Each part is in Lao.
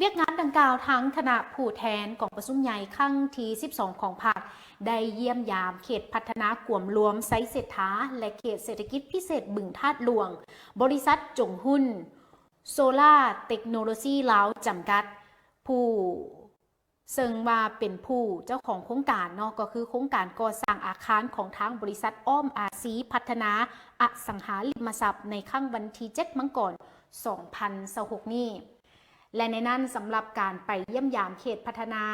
ວຽກງານດັ່ງກ່າວ ທາງຄະນະຜູ້ແທນກອງປະຊຸມໃຫຍ່ຄັ້ງທີສິບສອງຂອງພັກ ໄດ້ຢ້ຽມຢາມເຂດພັດທະນາກວມລວມໄຊເສດຖາ ແລະ ເຂດເສດຖະກິດພິເສດບຶງທາດຫຼວງ, ບໍລິສັດຈົງຮຸນ ໂຊລາເຕັກໂນໂລຊີລາວ ຈຳກັດ ຜູ້ ເຊິ່ງວ່າເປັນຜູ້ເຈົ້າຂອງໂຄງການເນາະ ກໍຄືໂຄງການກໍ່ສ້າງອາຄານຂອງທາງບໍລິສັດອ້ອມອາຊີພັດທະນາອະສັງຫາລິມະຊັບ ໃນຄັ້ງວັນທີເຈັດມັງກອນ ສອງພັນຊາວຫົກນີ້ ແລະ ໃນນັ້ນສຳລັບການໄປຢ້ຽມຢາມເຂດພັດທະນາ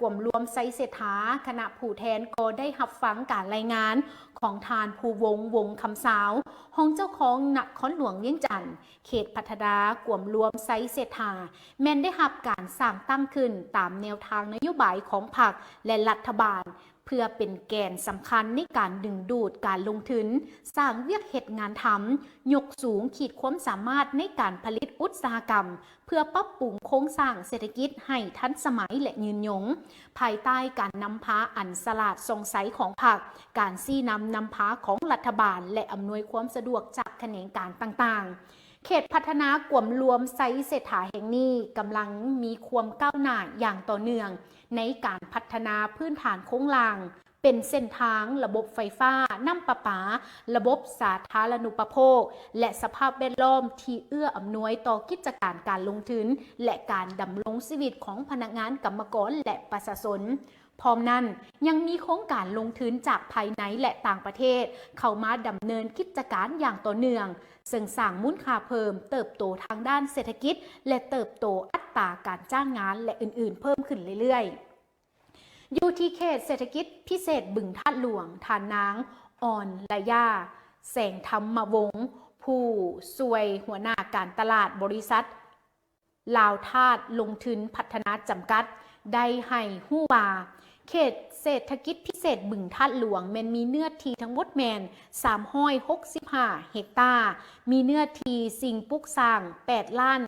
ກວມລວມໄຊເສດຖາ, ຄະນະຜູ້ແທນກໍໄດ້ຮັບຟັງການລາຍງານຂອງທ່ານ ພູວົງ ວົງຄຳຊາວ ຮອງເຈົ້າຄອງນະຄອນຫຼວງວຽງຈັນ, ເຂດພັດທະນາກວມລວມໄຊເສດຖາ ແມ່ນໄດ້ຮັບການສ້າງຕັ້ງຂຶ້ນຕາມແນວທາງນະໂຍບາຍຂອງພັກ ແລະ ລັດຖະບານ ເພື່ອເປັນແກນສຳຄັນໃນການດຶງດູດການລົງທຶນ, ສ້າງວຽກເຮັດງານທຳ, ຍົກສູງຂີດຄວາມສາມາດໃນການຜະລິດອຸດສາຫະກຳ ເພື່ອປັບປຸງໂຄງສ້າງເສດຖະກິດໃຫ້ທັນສະໄໝ ແລະ ຍືນຍົງ, ພາຍໃຕ້ການນຳພາອັນສະຫຼາດສ່ອງໃສຂອງພັກ, ການຊີ້ນຳນຳພາຂອງລັດຖະບານ ແລະ ອຳນວຍຄວາມສະດວກຈາກຂະແໜງການຕ່າງໆ. ເຂດພັດທະນາກວມລວມໄຊເສດຖາແຫ່ງນີ້ກຳລັງມີຄວາມກ້າວໜ້າຢ່າງຕໍ່ເນື່ອງໃນການພັດທະນາພື້ນຖານໂຄງລ່າງ, ເປັນເສັ້ນທາງ, ລະບົບໄຟຟ້າ, ນ້ຳປະປາ, ລະບົບສາທາລະນຸປະໂພກ ແລະ ສະພາບແວດລ້ອມທີ່ເອື້ອອຳນວຍຕໍ່ກິດຈະການການລົງທຶນ ແລະ ການດຳລົງຊີວິດຂອງພະນັກງານ, ກຳມະກອນ ແລະ ປະຊາຊົນ. ພ້ອມນັ້ນ, ຍັງມີໂຄງການລົງທຶນຈາກພາຍໃນ ແລະ ຕ່າງປະເທດເຂົ້າມາດຳເນີນກິດຈະການຢ່າງຕໍ່ເນື່ອງ, ເຊິ່ງສ້າງມູນຄ່າເພີ່ມ, ເຕີບໂຕທາງດ້ານເສດຖະກິດ ແລະ ເຕີບໂຕອັດຕາການຈ້າງງານ ແລະ ອື່ນໆ ເພີ່ມຂຶ້ນເລື້ອຍໆ. ຢູ່ທີ່ເຂດເສດຖະກິດພິເສດບຶງທາດຫຼວງ, ທ່ານນາງ ອອນລະຍາ ແສງທຳມະວົງ, ຜູ້ຊ່ວຍຫົວໜ້າການຕະຫຼາດບໍລິສັດ ລາວທາດລົງທຶນພັດທະນາຈຳກັດ ໄດ້ໃຫ້ຮູ້ວ່າ ເຂດເສດຖະກິດພິເສດບຶງທາດຫຼວງ ແມ່ນມີເນື້ອທີ່ທັງໝົດແມ່ນສາມຮ້ອຍຫົກສິບຫ້າເຮັກຕາ, ມີເນື້ອທີ່ສິ່ງປຸກສ້າງແປດລ້ານ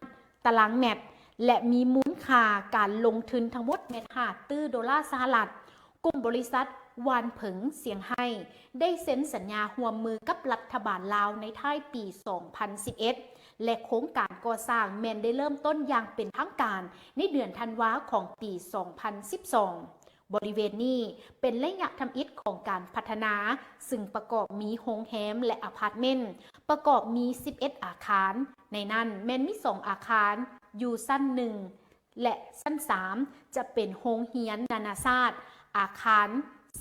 ຕາລາງແມັດ ແລະ ມີມູນຄ່າການລົງທຶນທັງໝົດແມ່ນຫ້າຕື້ໂດລາສະຫະລັດ. ກຸ່ມບໍລິສັດຫວານເຜິງສຽງໄຫ້ ໄດ້ເຊັນສັນຍາຮ່ວມມືກັບລັດຖະບານລາວໃນທ້າຍປີສອງພັນສິບເອັດ ແລະ ໂຄງການກໍ່ສ້າງແມ່ນໄດ້ເລີ່ມຕົ້ນຢ່າງເປັນທາງການໃນເດືອນທັນວາຂອງປີສອງພັນສິບສອງ. ບໍລິເວນນີ້ເປັນໄລຍະທຳອິດຂອງການພັດທະນາ, ຊຶ່ງປະກອບມີໂຮງແຮມ ແລະ ອາພາດເມັນ, ປະກອບມີສິບເອັດອາຄານ, ໃນນັ້ນແມ່ນມີສອງອາຄານຢູ່ຊັ້ນໜຶ່ງ ແລະ ຊັ້ນສາມ ຈະເປັນໂຮງຮຽນນານາຊາດ, ອາຄານ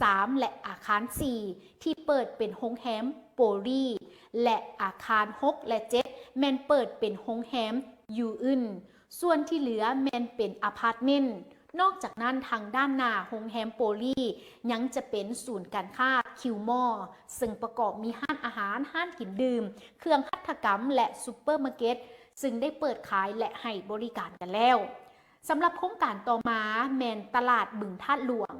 ສາມ ແລະ ອາຄານສີ່ ທີ່ເປີດເປັນໂຮງແຮມໂປລີ ແລະ ອາຄານຫົກ ແລະ ເຈັດ ແມ່ນເປີດເປັນໂຮງແຮມຢູອຶນ, ສ່ວນທີ່ເຫຼືອແມ່ນເປັນອາພາດເມັນ. ນອກຈາກນັ້ນ, ທາງດ້ານໜ້າໂຮງແຮມໂປລີ ຍັງຈະເປັນສູນການຄ້າຄິວມໍ, ເຊິ່ງປະກອບມີຮ້ານອາຫານ, ຮ້ານກິນດື່ມ, ເຄື່ອງຫັດຖະກຳ ແລະ ຊຸບເປີມາເກັດ, ຊຶ່ງໄດ້ເປີດຂາຍ ແລະ ໃຫ້ບໍລິການກັນແລ້ວ. ສຳລັບໂຄງການຕໍ່ມາແມ່ນຕະຫຼາດບຶງທາດຫຼວງ,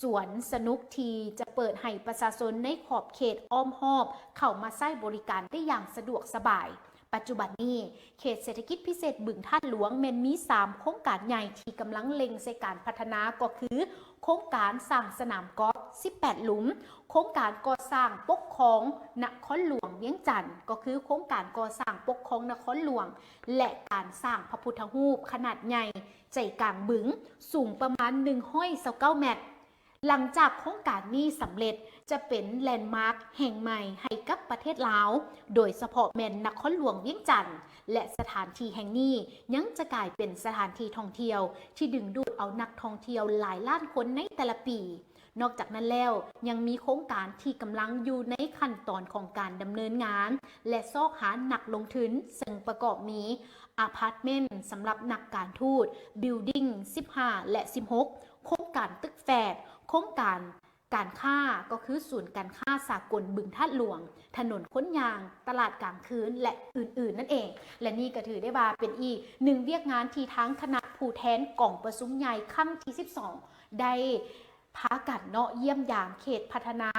ສວນສະໜຸກທີ່ຈະເປີດໃຫ້ປະຊາຊົນໃນຂອບເຂດອ້ອມຮອບເຂົ້າມາໃຊ້ບໍລິການໄດ້ຢ່າງສະດວກສະບາຍ. ປັດຈຸບັນນີ້, ເຂດເສດຖະກິດພິເສດບຶງທາດຫຼວງແມ່ນມີສາມໂຄງການໃຫຍ່ທີ່ກຳລັງເລັ່ງໃສ່ການພັດທະນາ ກໍຄື ໂຄງການສ້າງສະໜາມກອບສິບແປດຫຼຸມ, ໂຄງການກໍ່ສ້າງປົກຄອງນະຄອນຫຼວງວຽງຈັນ, ກໍຄືໂຄງການກໍ່ສ້າງປົກຄອງນະຄອນຫຼວງ ແລະ ການສ້າງພະພຸດທະຮູບຂະໜາດໃຫຍ່ໃຈກາງບຶງ ສູງປະມານໜຶ່ງຮ້ອຍຊາວເກົ້າແມັດ. ຫຼັງຈາກໂຄງການນີ້ສຳເລັດ, ຈະເປັນແລນມາກແຫ່ງໃໝ່ໃຫ້ກັບປະເທດລາວ, ໂດຍສະເພາະແມ່ນນະຄອນຫຼວງວຽງຈັນ ແລະ ສະຖານທີ່ແຫ່ງນີ້ຍັງຈະກາຍເປັນສະຖານທີ່ທ່ອງທ່ຽວທີ່ດຶງດູດເອົານັກທ່ອງທ່ຽວຫຼາຍລ້ານຄົນໃນແຕ່ລະປີ. ນອກຈາກນັ້ນແລ້ວ, ຍັງມີໂຄງການທີ່ກຳລັງຢູ່ໃນຂັ້ນຕອນຂອງການດຳເນີນງານ ແລະ ຊອກຫານັກລົງທຶນ, ເຊິ່ງປະກອບມີ ອາພາດເມັນສຳລັບນັກການທູດ, ບິວດິ້ງສິບຫ້າ ແລະ ສິບຫົກ, ໂຄງການຕຶກແຝດ, ໂຄງການການຄ້າ, ກໍຄືສູນການຄ້າສາກົນບຶງທາດຫຼວງ, ຖະໜົນຄົນຍ່າງ, ຕະຫຼາດກາງຄືນ ແລະ ອື່ນໆ ນັ້ນເອງ. ແລະ ນີ້ກໍຖືໄດ້ວ່າເປັນອີກໜຶ່ງວຽກງານທີ່ທາງຄະນະຜູ້ແທນກອງປະຊຸມໃຫຍ່ຄັ້ງທີສິບສອງ ໄດ້ ພາກັນເນາະ ຢ້ຽມຢາມເຂດພັດທະນາ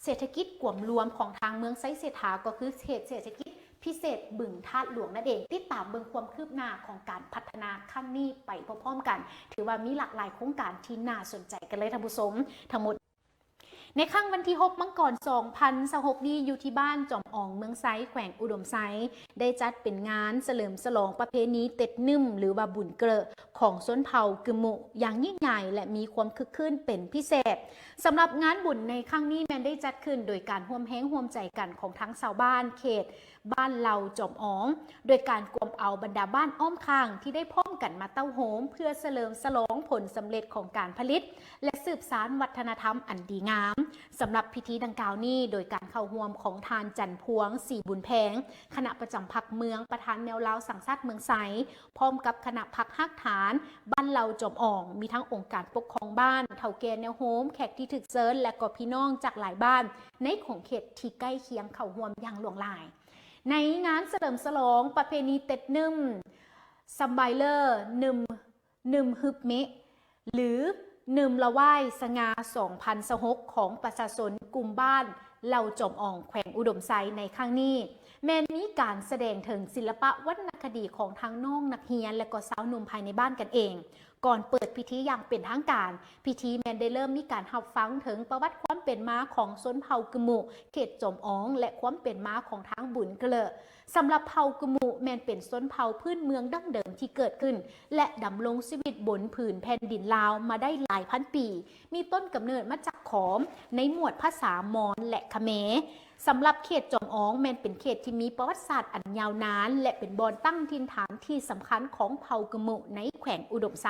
ເສດຖະກິດກວມລວມຂອງທາງເມືອງໄຊເສດຖາ ກໍຄືເຂດເສດຖະກິດພິເສດບຶງທາດຫຼວງນັ້ນເອງ. ຕິດຕາມເບິ່ງຄວາມຄືບໜ້າຂອງການພັດທະນາຄັ້ງນີ້ໄປພ້ອມໆກັນ. ຖືວ່າມີຫຼາກຫຼາຍໂຄງການທີ່ໜ້າສົນໃຈກັນເລີຍທ່ານຜູ້ຊົມ. ທັງໝົດ ໃ ໃນຄ່ຳວັນທີຫົກມັງກອນສອງພັນຊາວຫົກນີ້ ຢູ່ທີ່ບ້ານຈອມອອງ ເມືອງໄຊ ແຂວງອຸດົມໄຊ ໄດ້ຈັດເປັນງານສະເຫຼີມສະຫຼອງປະເພນີເຕັດໜຶ່ມ ຫຼືວ່າບຸນເກລາະ ຂອງຊົນເຜົ່າກຶມມຸຢ່າງຍິ່ງໃຫຍ່ ແລະ ມີຄວາມຄຶກຄື້ນເປັນພິເສດ. ສຳລັບງານບຸນໃນຄັ້ງນີ້ແມ່ນໄດ້ຈັດຂຶ້ນໂດຍການຮ່ວມແຮງຮ່ວມໃຈກັນຂອງທັງຊາວບ້ານເຂດ ບ້ານເຫຼົ່າຈອມອອງ ໂດຍການກວມເອົາບັນດາບ້ານອ້ອມຂ້າງທີ່ໄດ້ພ້ອມກັນມາເຕົ້າໂຮມ ເພື່ອສະເຫຼີມສະຫຼອງຜົນສຳເລັດຂອງການຜະລິດ ແລະ ສືບສານວັດທະນະທຳອັນດີງາມ. ສຳລັບພິທີດັ່ງກ່າວນີ້ ໂດຍການເຂົ້າຮ່ວມຂອງທ່ານ ຈັນພວງ ສີບຸນແພງ ຄະນະປະຈຳພັກເມືອງ ປະທານແນວລາວສ້າງຊາດເມືອງໄຊ ພ້ອມກັບຄະນະພັກຮາກຖານບ້ານເຫຼົ່າຈອມອອງ, ມີທັງອົງການປົກຄອງບ້ານ, ເຖົ້າແກ່ແນວໂຮມ, ແຂກທີ່ຖືກເຊີນ ແລະ ກໍພີ່ນ້ອງຈາກຫຼາຍບ້ານໃນຂົງເຂດທີ່ໃກ້ຄຽງເຂົ້າຮ່ວມຢ່າງຫຼວງຫຼາຍ. ໃນງານສະເຫຼີມສະຫຼອງປະເພນີເຕັດໜຶ່ມ ຊຳບາຍເລີ ໜຶ່ມ ໜຶ່ມຮຶບເມະ ຫຼື ໜຶ່ມລະຫວ່າຍສະຫງ່າ ສອງພັນຊາວຫົກ ຂອງປະຊາຊົນກຸ່ມບ້ານເຫຼົ່າຈອມອອງ ແຂວງອຸດົມໄຊ ໃນຄັ້ງນີ້ ແມ່ນມີການສະແດງເຖິງສິລະປະວັນນະຄະດີຂອງທັງນ້ອງນັກຮຽນ ແລະ ກໍຊາວໜຸ່ມພາຍໃນບ້ານກັນເອງ. ກ່ອນເປີດພິທີຢ່າງເປັນທາງການ, ພິທີແມ່ນໄດ້ເລີ່ມມີການຮັບຟັງເຖິງປະຫວັດຄວາມເປັນມາຂອງຊົນເຜົ່າກຶມມຸ ເຂດຈອມອອງ ແລະ ຄວາມເປັນມາຂອງທາງບຸນເກລາະ. ສຳລັບເຜົ່າກຶມມຸແມ່ນເປັນຊົນເຜົ່າພື້ນເມືອງດັ້ງເດີມທີ່ເກີດຂຶ້ນ ແລະ ດຳລົງຊີວິດບົນຜືນແຜ່ນດິນລາວມາໄດ້ຫຼາຍພັນປີ, ມີຕົ້ນກຳເນີດມາຈາກຂອມໃນໝວດພາສາມອນ ແລະ ຂະແມ. ສຳລັບເຂດຈອມອອງແມ່ນເປັນເຂດທີ່ມີປະຫວັດສາດອັນຍາວນານ ແລະ ເປັນບ່ອນຕັ້ງຖິ່ນຖານທີ່ສຳຄັນຂອງເຜົ່າກຶມມຸໃນແຂວງອຸດົມໄຊ.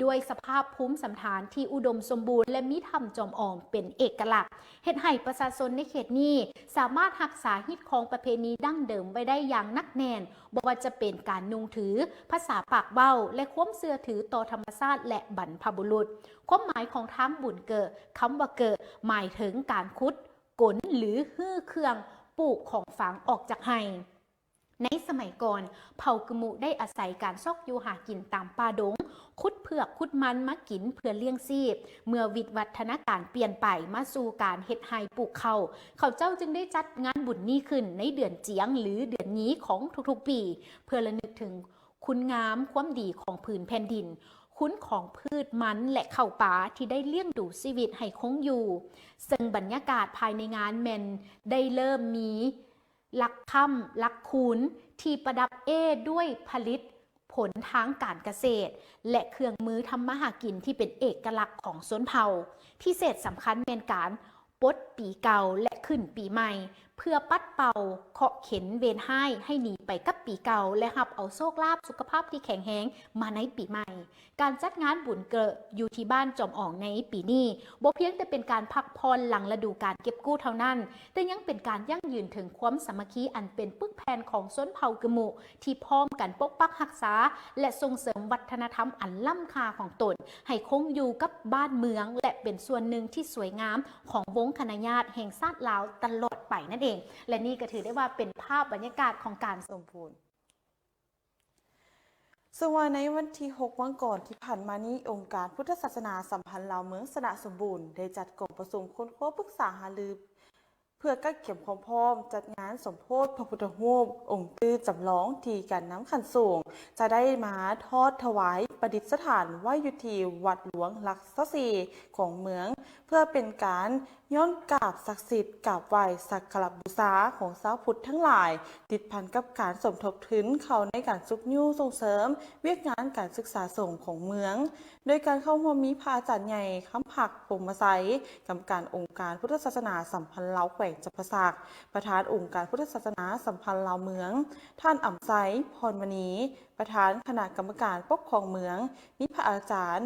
ດ້ວຍສະພາບພູມສັນຖານທີ່ອຸດົມສົມບູນ ແລະ ມີຖ້ຳຈອມອອງເປັນເອກະລັກ, ເຮັດໃຫ້ປະຊາຊົນໃນເຂດນີ້ສາມາດຮັກສາຮີດຄອງປະເພນີດັ້ງເດີມໄວ້ໄດ້ຢ່າງໜັກແໜ້ນ, ບໍ່ວ່າຈະເປັນການນຸ່ງຖື, ພາສາປາກເວົ້າ ແລະ ຄວາມເຊື່ອຖືຕໍ່ທຳມະຊາດ ແລະ ບັນພະບຸລຸດ. ຄວາມໝາຍຂອງທາງບຸນເກີະ, ຄຳວ່າເກີະ ໝາຍເຖິງການຂຸດ, ກົນ ຫຼື ຮື້ເຄື່ອງປູກຂອງຝັງອອກຈາກໄຮ່. ໃນສະໄໝກ່ອນ, ເຜົ່າກຶມມຸໄດ້ອາໄສການຊອກຢູ່ຫາກິນຕາມປ່າດົງ, ຂຸດເຜືອກຂຸດມັນມາກິນເພື່ອລ້ຽງຊີບ. ເມື່ອວິວັດທະນາການປ່ຽນໄປມາສູ່ການເຮັດໄຮ່ປູກເຂົ້າ, ເຂົາເຈົ້າຈຶ່ງໄດ້ຈັດງານບຸນນີ້ຂຶ້ນໃນເດືອນຈຽງ ຫຼື ເດືອນຍີ່ຂອງທຸກໆປີ, ເພື່ອລະນຶກເຖິງຄຸນງາມຄວາມດີຂອງຜືນແຜ່ນດິນ, ຄຸນຂອງພືດມັນ ແລະ ເຂົ້າປາທີ່ໄດ້ລ້ຽງດູຊີວິດໃຫ້ຄົງຢູ່. ເຊິ່ງບັນຍາກາດພາຍໃນງານແມ່ນໄດ້ເລີ່ມມີ ຫຼັກຄ້ຳ, ຫຼັກຄູນທີ່ປະດັບເອ້ດ້ວຍຜະລິດຜົນທາງການກະເສດ ແລະ ເຄື່ອງມືທຳມາຫາກິນທີ່ເປັນເອກະລັກຂອງຊົນເຜົ່າ. ພິເສດສຳຄັນແມ່ນການປົດປີເກົ່າ ແລະ ຂຶ້ນປີໃໝ່ ເພື່ອປັດເປົ່າເຄາະເຂັນເວນຮ້າຍໃຫ້ໜີໄປກັບປີເກົ່າ ແລະ ຮັບເອົາໂຊກລາບສຸຂະພາບທີ່ແຂງແຮງມາໃນປີໃໝ່. ການຈັດງານບຸນເກີະຢູ່ທີ່ບ້ານຈອມອອງໃນປີນີ້ ບໍ່ພຽງແຕ່ເປັນການພັກຜ່ອນຫຼັງລະດູການເກັບກູ້ເທົ່ານັ້ນ, ແຕ່ຍັງເປັນການຢັ້ງຢືນເຖິງຄວາມສາມັກຄີອັນເປັນປຶກແຜ່ນຂອງຊົນເຜົ່າກຶມມຸ ທີ່ພ້ອມກັນປົກປັກຮັກສາ ແລະ ສົ່ງເສີມວັດທະນະທຳອັນລ້ຳຄ່າຂອງຕົນ ໃຫ້ຄົງຢູ່ກັບບ້ານເມືອງ ແລະ ເປັນສ່ວນໜຶ່ງທີ່ສວຍງາມຂອງວົງຄະນະຍາດແຫ່ງຊາດລາວຕະຫຼອດໄປນັ້ນເອງ. ແລະ ນີ້ກໍຖືໄດ້ວ່າເປັນພາບບັນຍາກາດຂອງການສົມບູນ. ເຊິ່ງວ່າໃນວັນທີຫົກມັງກອນທີ່ຜ່ານມານີ້, ອົງການພຸດທະສາສະໜາສຳພັນລາວເມືອງຊະນະສົມບູນ ໄດ້ຈັດກອງປະຊຸມຄົ້ນຄວ້າປຶກສາຫາລື ເພື່ອກະກຽມຄວາມພ້ອມຈັດງານສົມໂພດພະພຸດທະຮູບອົງຕື້ຈຳລອງທີ່ການນຳຂັ້ນສູງ ຈະໄດ້ມາທອດຖວາຍປະດິດສະຖານໄວ້ຢູ່ທີ່ວັດຫຼວງຫຼັກຊາວສີ່ຂອງເມືອງ ເພື່ອເປັນການຍ້ອນກາບສັກສິດ ກາບໄຫວ້ສັກກາລະບູຊາຂອງຊາວພຸດທັງຫຼາຍ, ຕິດພັນກັບການສົມທົບທຶນເຂົ້າໃນການຊຸກຍູ້ສົ່ງເສີມວຽກງານການສຶກສາສົງຂອງເມືອງ, ໂດຍການເຂົ້າຮ່ວມມີພະອາຈານໃຫຍ່ ຄຳພັກ ພົມມະໄຊ ກຳມະການອົງການພຸດທະສາສະໜາສຳພັນລາວແຂວງຈຳປາສັກ, ປະທານອົງການພຸດທະສາສະໜາສຳພັນລາວເມືອງ, ທ່ານ ອຳໄຊ ພອນມະນີ ປະທານຄະນະກຳມະການປົກຄອງເມືອງ, ມີພະອາຈານ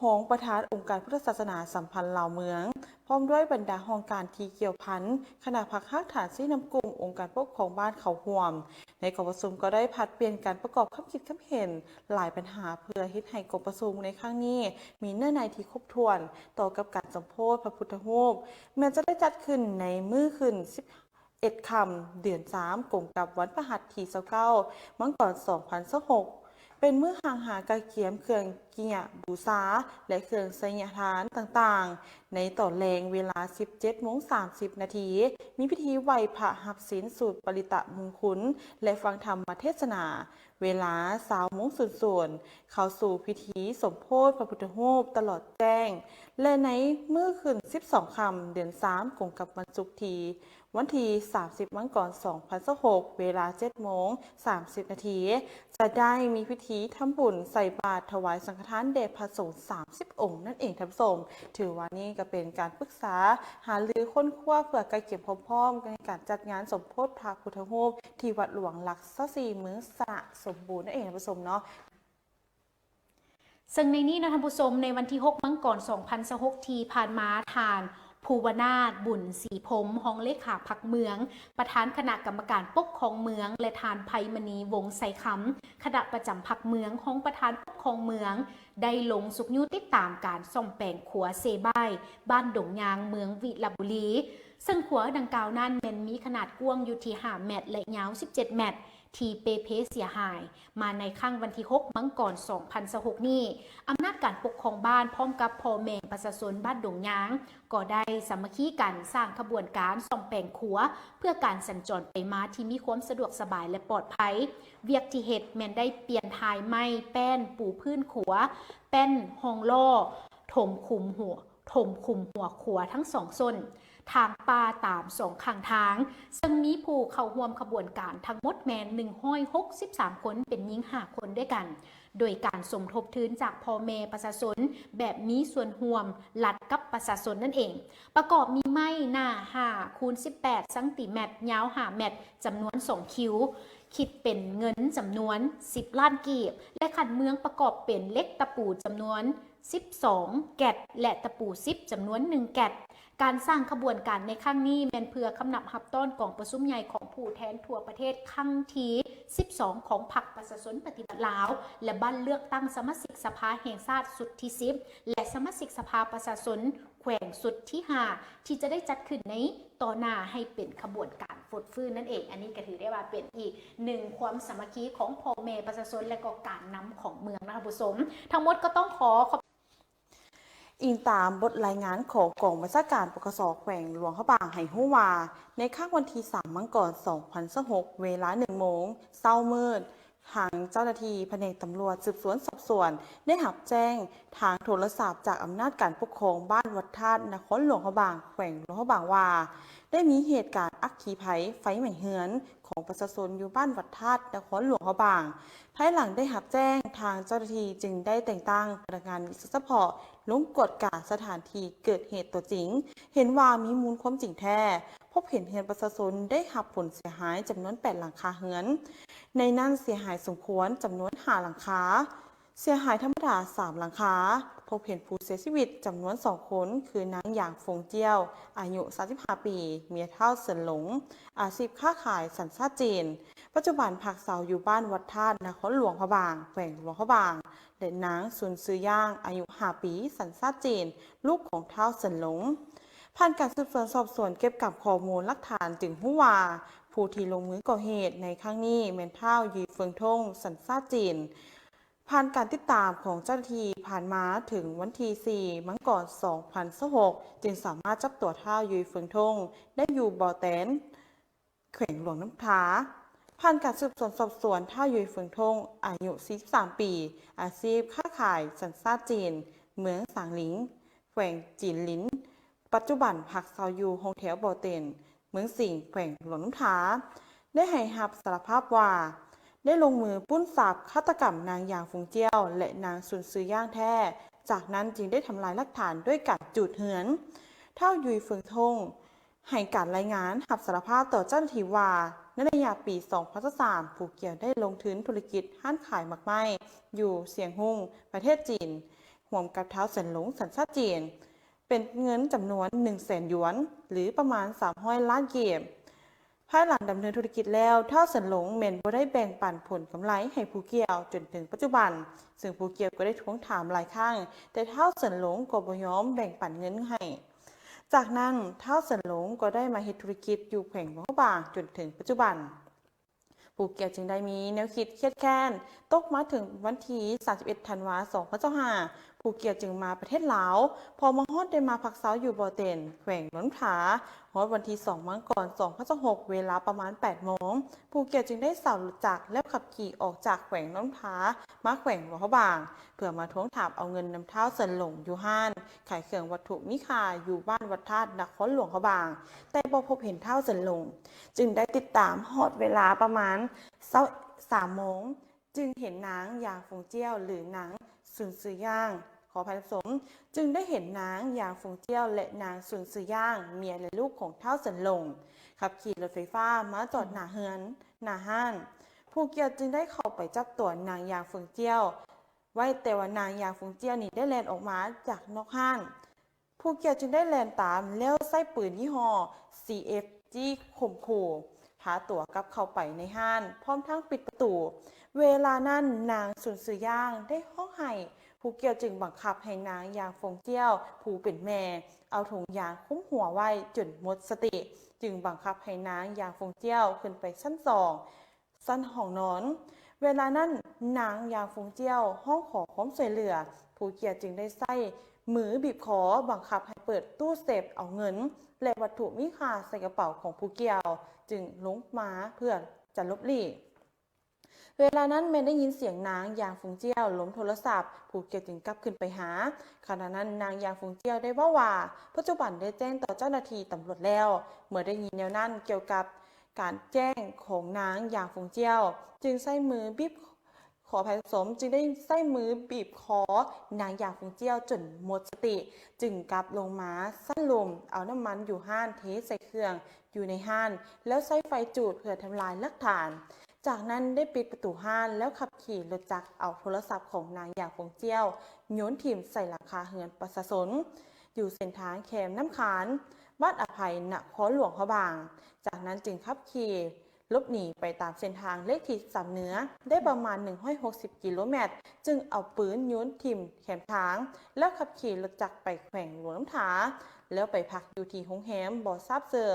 ຮອງປະທານອົງການພຸດທະສາສະໜາສຳພັນລາວເມືອງ ພ້ອມດ້ວຍບັນດາຫ້ອງການທີ່ກ່ຽວພັນ, ຄະນະພັກຮາກຖານຊີ້ນຳກຸ່ມອົງການປົກຄອງບ້ານເຂົ້າຮ່ວມ. ໃນກອງປະຊຸມກໍໄດ້ຜັດປ່ຽນກັນປະກອບຄຳຄິດຄຳເຫັນຫຼາຍບັນຫາ ເພື່ອເຮັດໃຫ້ກອງປະຊຸມໃນຄັ້ງນີ້ມີເນື້ອໃນທີ່ຄົບຖ້ວນຕໍ່ກັບການສົມໂພດພະພຸດທະຮູບ ແມ່ນຈະໄດ້ຈັດຂຶ້ນໃນມື້ຂຶ້ນສິບ ເອັດຄ່ຳ ເດືອນສາມ ກົງກັບວັນພະຫັດທີຊາວເກົ້າ ມັງກອນ ສອງພັນຊາວຫົກ ເປັນມື້ຮ່າງຫາກະກຽມເຄື່ອງ ກິຍະບູຊາ ແລະ ເຄື່ອງໄຊຍະທານຕ່າງໆ. ໃນຕອນແລງເວລາສິບເຈັດໂມງສາມສິບນາທີ ມີພິທີໄຫວ້ພະຮັບສິນສູດປະລິຕະມຸງຄຸນ ແລະ ຟັງທຳມະເທດສະໜາ. ເວລາຊາວໂມງສູນໆ ເຂົ້າສູ່ພິທີສົມໂພດພະພຸດທະຮູບຕະຫຼອດແຈ້ງ ແລະ ໃນມື້ຂຶ້ນສິບສອງຄ່ຳເດືອນສາມ ກົງກັບວັນສຸກທີ ວັນທີສາມສິບມັງກອນສອງພັນຊາວຫົກ ເວລາເຈັດໂມງສາມສິບນາທີ ຈະໄດ້ມີພິທີທຳບຸນໃສ່ບາດຖວາຍສັງຄະທານແດ່ພະສົງສາມສິບອົງນັ້ນເອງທ່ານຜູ້ຊົມ. ຖືວ່ານີ້ກໍເປັນການປຶກສາຫາລືຄົ້ນຄວ້າເພື່ອກະກຽມຄວາມພ້ອມໃນການຈັດງານສົມໂພດພະພຸດທະຮູບທີ່ວັດຫຼວງຫຼັກຊາວສີ່ ເມືອງຊະນະສົມບູນນັ້ນເອງທ່ານຜູ້ຊົມເນາະ. ເຊິ່ງໃນນີ້ເນາະທ່ານຜູ້ຊົມ ໃນວັນທີຫົກມັງກອນສອງພັນຊາວຫົກທີ່ຜ່ານມາ ທ່ານ ພູວະນາດ ບຸນສີພົມ ຮອງເລຂາພັກເມືອງ ປະທານຄະນະກຳມະການປົກຄອງເມືອງ ແລະ ທ່ານ ໄພມະນີ ວົງໄຊຄຳ ຄະນະປະຈຳພັກເມືອງ ຮອງປະທານປົກຄອງເມືອງ ໄດ້ລົງຊຸກຍູ້ຕິດຕາມການສ້ອມແປງຂົວເຊບາຍ ບ້ານດົງຍາງ ເມືອງວິລະບູລີ. ເຊິ່ງຂົວດັ່ງກ່າວນັ້ນແມ່ນມີຂະໜາດກວ້າງຢູ່ທີ່ຫ້າແມັດ ແລະ ຍາວສິບເຈັດແມັດ ທີ່ເປ່ເພເສຍຫາຍມາໃນຄັ້ງວັນທີຫົກມັງກອນສອງພັນຊາວຫົກນີ້. ອຳນາດການປົກຄອງບ້ານພ້ອມກັບພໍ່ແມ່ປະຊາຊົນບ້ານດົງຍາງ ກໍໄດ້ສາມັກຄີກັນສ້າງຂະບວນການສ້ອມແປງຂົວ ເພື່ອການສັນຈອນໄປມາທີ່ມີຄວາມສະດວກສະບາຍ ແລະ ປອດໄພ. ວຽກທີ່ເຮັດແມ່ນໄດ້ປ່ຽນທາຍໄມ້ແປ້ນປູພື້ນຂົວ, ແປ້ນຮອງລໍ້, ຖົມຂຸມຫົວ ຖົມຂຸມຫົວຂົວທັງສອງສົ້ນ, ຖາງປ່າຕາມສອງຂ້າງທາງ, ເຊິ່ງມີຜູ້ເຂົ້າຮ່ວມຂະບວນການທັງໝົດແມ່ນໜຶ່ງຮ້ອຍຫົກສິບສາມຄົນ, ເປັນຍິງຫ້າຄົນດ້ວຍກັນ, ໂດຍການສົມທົບທຶນຈາກພໍ່ແມ່ປະຊາຊົນແບບມີສ່ວນຮ່ວມລັດກັບປະຊາຊົນນັ້ນເອງ. ປະກອບມີໄມ້ໜາຫ້າຄູນສິບແປດຊັງຕີແມັດ, ຍາວຫ້າແມັດ, ຈຳນວນສອງຄິວ, ຄິດເປັນເງິນຈຳນວນສິບລ້ານກີບ ແລະ ຂັ້ນເມືອງປະກອບເປັນເຫຼັກຕະປູຈຳນວນ ສິບສອງແກັດ ແລະ ຕະປູສິບຈຳນວນໜຶ່ງແກັດ. ການສ້າງຂະບວນການໃນຄັ້ງນີ້ແມ່ນເພື່ອຄຳນັບຮັບຕ້ອນກອງປະຊຸມໃຫຍ່ຂອງຜູ້ແທນທົ່ວປະເທດຄັ້ງທີສິບສອງຂອງພັກປະຊາຊົນປະຕິວັດລາວ ແລະ ບັດເລືອກຕັ້ງສະມາຊິກສະພາແຫ່ງຊາດຊຸດທີສິບ ແລະ ສະມາຊິກສະພາປະຊາຊົນແຂວງຊຸດທີຫ້າ ທີ່ຈະໄດ້ຈັດຂຶ້ນໃນຕໍ່ໜ້າໃຫ້ເປັນຂະບວນການ ຟົດຟື້ນນັ້ນເອງ. ອັນນີ້ກໍຖືໄດ້ວ່າເປັນອີກໜຶ່ງຄວາມສາມັກຄີຂອງພໍ່ແມ່ປະຊາຊົນ ແລະ ກໍການນຳຂອງເມືອງນະທ່ານຜູ້ຊົມ. ທັງໝົດກໍຕ້ອງຂໍຂອບ ອີງຕາມບົດລາຍງານຂອງກອງບັນຊາການ ປກສ ແຂວງຫຼວງພະບາງ ໃຫ້ຮູ້ວ່າ ໃນຄ່ຳວັນທີສາມມັງກອນສອງພັນຊາວຫົກ ເວລາໜຶ່ງໂມງເຊົ້າມືດ, ທາງເຈົ້າໜ້າທີ່ພະແນກຕຳຫຼວດສືບສວນສອບສວນ ໄດ້ຮັບແຈ້ງທາງໂທລະສັບຈາກອຳນາດການປົກຄອງບ້ານວັດທາດ ນະຄອນຫຼວງພະບາງ ແຂວງຫຼວງພະບາງວ່າ ໄດ້ມີເຫດການອັກຄີໄພ ໄຟໄໝ້ເຮືອນຂອງປະຊາຊົນຢູ່ບ້ານວັດທາດ ນະຄອນຫຼວງພະບາງ. ພາຍຫຼັງໄດ້ຮັບແຈ້ງ, ທາງເຈົ້າໜ້າທີ່ຈຶ່ງໄດ້ແຕ່ງຕັ້ງພະນັກງານວິຊາສະເພາະລົງກວດກາສະຖານທີ່ເກີດເຫດຕົວຈິງ, ເຫັນວ່າມີມູນຄວາມຈິງແທ້, ພົບເຫັນເຮືອນປະຊາຊົນໄດ້ຮັບຜົນເສຍຫາຍຈຳນວນແປດຫຼັງຄາເຮືອນ, ໃນນັ້ນເສຍຫາຍສົມຄວນຈຳນວນຫ້າຫຼັງຄາ, ເສຍຫາຍທຳມະດາສາມຫຼັງຄາ, ພົບເຫັນຜູ້ເສຍຊີວິດຈຳນວນສອງຄົນ ຄືນາງ ຢາງ ຟົງຈຽວ ອາຍຸສາມສິບຫ້າປີ ເມຍທ້າວເສີນຫຼົງ ອາຊີບຄ້າຂາຍ ສັນຊາດຈີນ, ປັດຈຸບັນພັກເຊົາຢູ່ບ້ານວັດທາດ ນະຄອນຫຼວງພະບາງ ແຂວງຫຼວງພະບາງ ແລະ ນາງ ຊຸນ ຊືຢ່າງ ອາຍຸຫ້າປີ ສັນຊາດຈີນ ລູກຂອງທ້າວເສີນຫຼົງ. ຜ່ານການສືບສວນສອບສວນເກັບກຳຂໍ້ມູນຫຼັກຖານ ຈຶ່ງຮູ້ວ່າ ຜູ້ທີ່ລົງມືກໍ່ເຫດໃນຄັ້ງນີ້ແມ່ນທ້າວ ຢຸຍ ເຟິງທົງ ສັນຊາດຈີນ. ຜ່ານການຕິດຕາມຂອງເຈົ້າໜ້າທີ່ ຜ່ານມາເຖິງວັນທີສີ່ມັງກອນສອງພັນຊາວຫົກ ຈຶ່ງສາມາດຈັບຕົວທ້າວ ຢຸຍ ເຟິງທົງ ໄດ້ຢູ່ບໍ່ແຕນ ແຂວງຫຼວງນ້ຳທາ. ຜ່ານການສືບສວນສອບສວນ, ທ້າວ ຢຸຍ ເຟິງທົງ ອາຍຸສີ່ສິບສາມປີ, ອາຊີບຄ້າຂາຍ, ສັນຊາດຈີນ, ເມືອງສາງລິງ, ແຂວງຈີນລິນ, ປັດຈຸບັນພັກເຊົາຢູ່ຫ້ອງແຖວບໍ່ເຕັນ, ເມືອງສິງ, ແຂວງຫຼວງນ້ຳທາ ໄດ້ໃຫ້ຮັບສາລະພາບວ່າ ໄດ້ລົງມືປຸ້ນຊັບ, ຄາດຕະກຳນາງ ຢາງ ຟົງຈຽວ ແລະ ນາງ ຊຸນ ຊືຢ່າງ ແທ້, ຈາກນັ້ນຈຶ່ງໄດ້ທຳລາຍຫຼັກຖານດ້ວຍການຈູດເຮືອນ. ທ້າວ ຢຸຍ ເຟິງທົງ ໃຫ້ການລາຍງານຮັບສາລະພາບຕໍ່ເຈົ້າໜ້າທີ່ວ່າ ໃນໄລຍະປີສອງພັນຊາວສາມ ຜູ້ກ່ຽວໄດ້ລົງທຶນທຸລະກິດຮ້ານຂາຍໝາກໄມ້ຢູ່ຊຽງຮຸ່ງ ປະເທດຈີນ ຮ່ວມກັບທ້າວເສີນຫຼົງ ສັນຊາດຈີນ ເປັນເງິນຈຳນວນໜຶ່ງແສນຢວນ ຫຼື ປະມານສາມຮ້ອຍລ້ານກີບ. ພາຍຫຼັງດຳເນີນທຸລະກິດແລ້ວ, ທ້າວເສີນຫຼົງແມ່ນບໍ່ໄດ້ແບ່ງປັນຜົນກຳໄລໃຫ້ຜູ້ກ່ຽວຈົນເຖິງປັດຈຸບັນ, ເຊິ່ງຜູ້ກ່ຽວກໍໄດ້ທວງຖາມຫຼາຍຄັ້ງ, ແຕ່ທ້າວເສີນຫຼົງກໍບໍ່ຍອມແບ່ງປັນເງິນໃຫ້. ຈາກນັ້ນ, ທ້າວເສີນຫຼົງກໍໄດ້ມາເຮັດທຸລະກິດຢູ່ແຂວງຫຼວງພະບາງຈົນເຖິງປັດຈຸບັນ. ຜູ້ກ່ຽວຈຶ່ງໄດ້ມີແນວຄິດຄຽດແຄ້ນ. ຕົກມາເຖິງວັນທີສາມສິບເອັດ ທັນວາ ສອງພັນຊາວຫ້າ ຜູ້ກ່ຽວຈຶ່ງມາປະເທດລາວ. ພໍມາຮອດໄດ້ມາພັກເຊົາຢູ່ບໍ່ເຕັນ ແຂວງຫຼວງນ້ຳທາ. ຮອດວັນທີສອງ ມັງກອນ ສອງພັນຊາວຫົກ ເວລາປະມານແປດໂມງ ຜູ້ກ່ຽວຈຶ່ງໄດ້ເຊົ່າລົດຈັກ ແລ້ວຂັບຂີ່ອອກຈາກແຂວງຫຼວງນ້ຳທາ ມາແຂວງຫຼວງພະບາງ ເພື່ອມາທວງຖາມເອົາເງິນນຳທ້າວເສີນຫຼົງ ຢູ່ຮ້ານຂາຍເຄື່ອງວັດຖຸມີຄ່າ ຢູ່ບ້ານວັດທາດ ນະຄອນຫຼວງພະບາງ, ແຕ່ບໍ່ພົບເຫັນທ້າວເສີນຫຼົງ. ຈຶ່ງໄດ້ຕິດຕາມຮອດເວລາປະມານຊາວສາມໂມງ ຈຶ່ງເຫັນນາງຢາງຟົງຈ້ຽວ ຫຼື ນາງຊຸນຊືຢ່າງ, ຂໍອະໄພທ່ານຜູ້ຊົມ, ຈຶ່ງໄດ້ເຫັນນາງຢາງຟົງຈ້ຽວ ແລະ ນາງຊຸນຊືຢ່າງ ເມຍ ແລະ ລູກຂອງທ້າວເສີນຫຼົງ ຂັບຂີ່ລົດໄຟຟ້າມາຈອດໜ້າເຮືອນ, ໜ້າຮ້ານ. ຜູ້ກ່ຽວຈຶ່ງໄດ້ເຂົ້າໄປຈັບຕົວນາງຢາງຟົງຈ້ຽວໄວ້, ແຕ່ວ່ານາງຢາງຟົງຈ້ຽວນີ້ໄດ້ແລ່ນອອກມາຈາກນອກຮ້ານ. ຜູ້ກ່ຽວຈຶ່ງໄດ້ແລ່ນຕາມ ແລ້ວໃຊ້ປືນຍີ່ຫໍ້ ຊີເອັຟຈີ ຂົ່ມຂູ່ ພາຕົວກັບເຂົ້າໄປໃນຮ້ານ ພ້ອມທັງປິດປະຕູ. ເວລານັ້ນນາງຊຸນຊືຢ່າງໄດ້ຮ້ອງໄຫ້, ຜູ້ກ່ຽວຈຶ່ງບັງຄັບໃຫ້ນາງຢາງຟົງຈ້ຽວ ຜູ້ເປັນແມ່ ເອົາຖົງຢາງຄຸມຫົວໄວ້ຈົນໝົດສະຕິ, ຈຶ່ງບັງຄັບໃຫ້ນາງຢາງຟົງຈ້ຽວຂຶ້ນໄປຊັ້ນສອງ ຊັ້ນຫ້ອງນອນ. ເວລານັ້ນນາງຢາງຟົງຈ້ຽວຮ້ອງຂໍຄວາມຊ່ວຍເຫຼືອ, ຜູ້ກ່ຽວຈຶ່ງໄດ້ໃຊ້ມືບີບຄໍ ບັງຄັບໃຫ້ເປີດຕູ້ເຊຟເອົາເງິນ ແລະ ວັດຖຸມີຄ່າໃສ່ກະເປົາຂອງຜູ້ກ່ຽວ, ຈຶ່ງລົງມາເພື່ອຈະຫຼົບຫຼີກ. ເວລານັ້ນແມ່ນໄດ້ຍິນສຽງນາງຢາງຟົງຈ້ຽວລົ້ມໂທລະສັບ, ຜູ້ກ່ຽວຈຶ່ງກັບຂຶ້ນໄປຫາ. ຂະນະນັ້ນນາງຢາງຟົງຈ້ຽວໄດ້ເວົ້າວ່າ ປັດຈຸບັນໄດ້ແຈ້ງຕໍ່ເຈົ້າໜ້າທີ່ຕຳຫຼວດແລ້ວ. ເມື່ອໄດ້ຍິນແນວນັ້ນກ່ຽວກັບ ການແຈ້ງຂອງນາງຢາງຟົງຈ້ຽວ ຈຶ່ງໃຊ້ມືບີບ, ຂໍອະໄພທ່ານຜູ້ຊົມ, ຈຶ່ງໄດ້ໃຊ້ມືບີບຄໍນາງຢາງຟົງຈ້ຽວຈົນໝົດສະຕິ, ຈຶ່ງກັບລົງມາຊັ້ນລຸ່ມ ເອົານ້ຳມັນຢູ່ຮ້ານເທໃສ່ເຄື່ອງຢູ່ໃນຮ້ານ ແລ້ວໃຊ້ໄຟຈູດເພື່ອທຳລາຍຫຼັກຖານ. ຈາກນັ້ນໄດ້ປິດປະຕູຮ້ານ ແລ້ວຂັບຂີ່ລົດຈັກເອົາໂທລະສັບຂອງນາງຢາງຟົງຈ້ຽວໂຍນຖິ້ມໃສ່ຫຼັງຄາເຮືອນປະຊາຊົນ ຢູ່ເສັ້ນທາງແຄມນ້ຳຄານ ບ້ານອະໄພ ນະຄອນຫຼວງພະບາງ. ຈາກນັ້ນຈຶ່ງຂັບຂີ່ຫຼົບໜີໄປຕາມເສັ້ນທາງເລກທີສິບສາມເໜືອ ໄດ້ປະມານໜຶ່ງຮ້ອຍຫົກສິບກິໂລແມັດ ຈຶ່ງເອົາປືນໂຍນຖິ້ມແຄມທາງ ແລ້ວຂັບຂີ່ລົດຈັກໄປແຂວງຫຼວງນ້ຳທາ ແລ້ວໄປພັກຢູ່ທີ່ໂຮງແຮມບໍ່ຊາບເຊີ.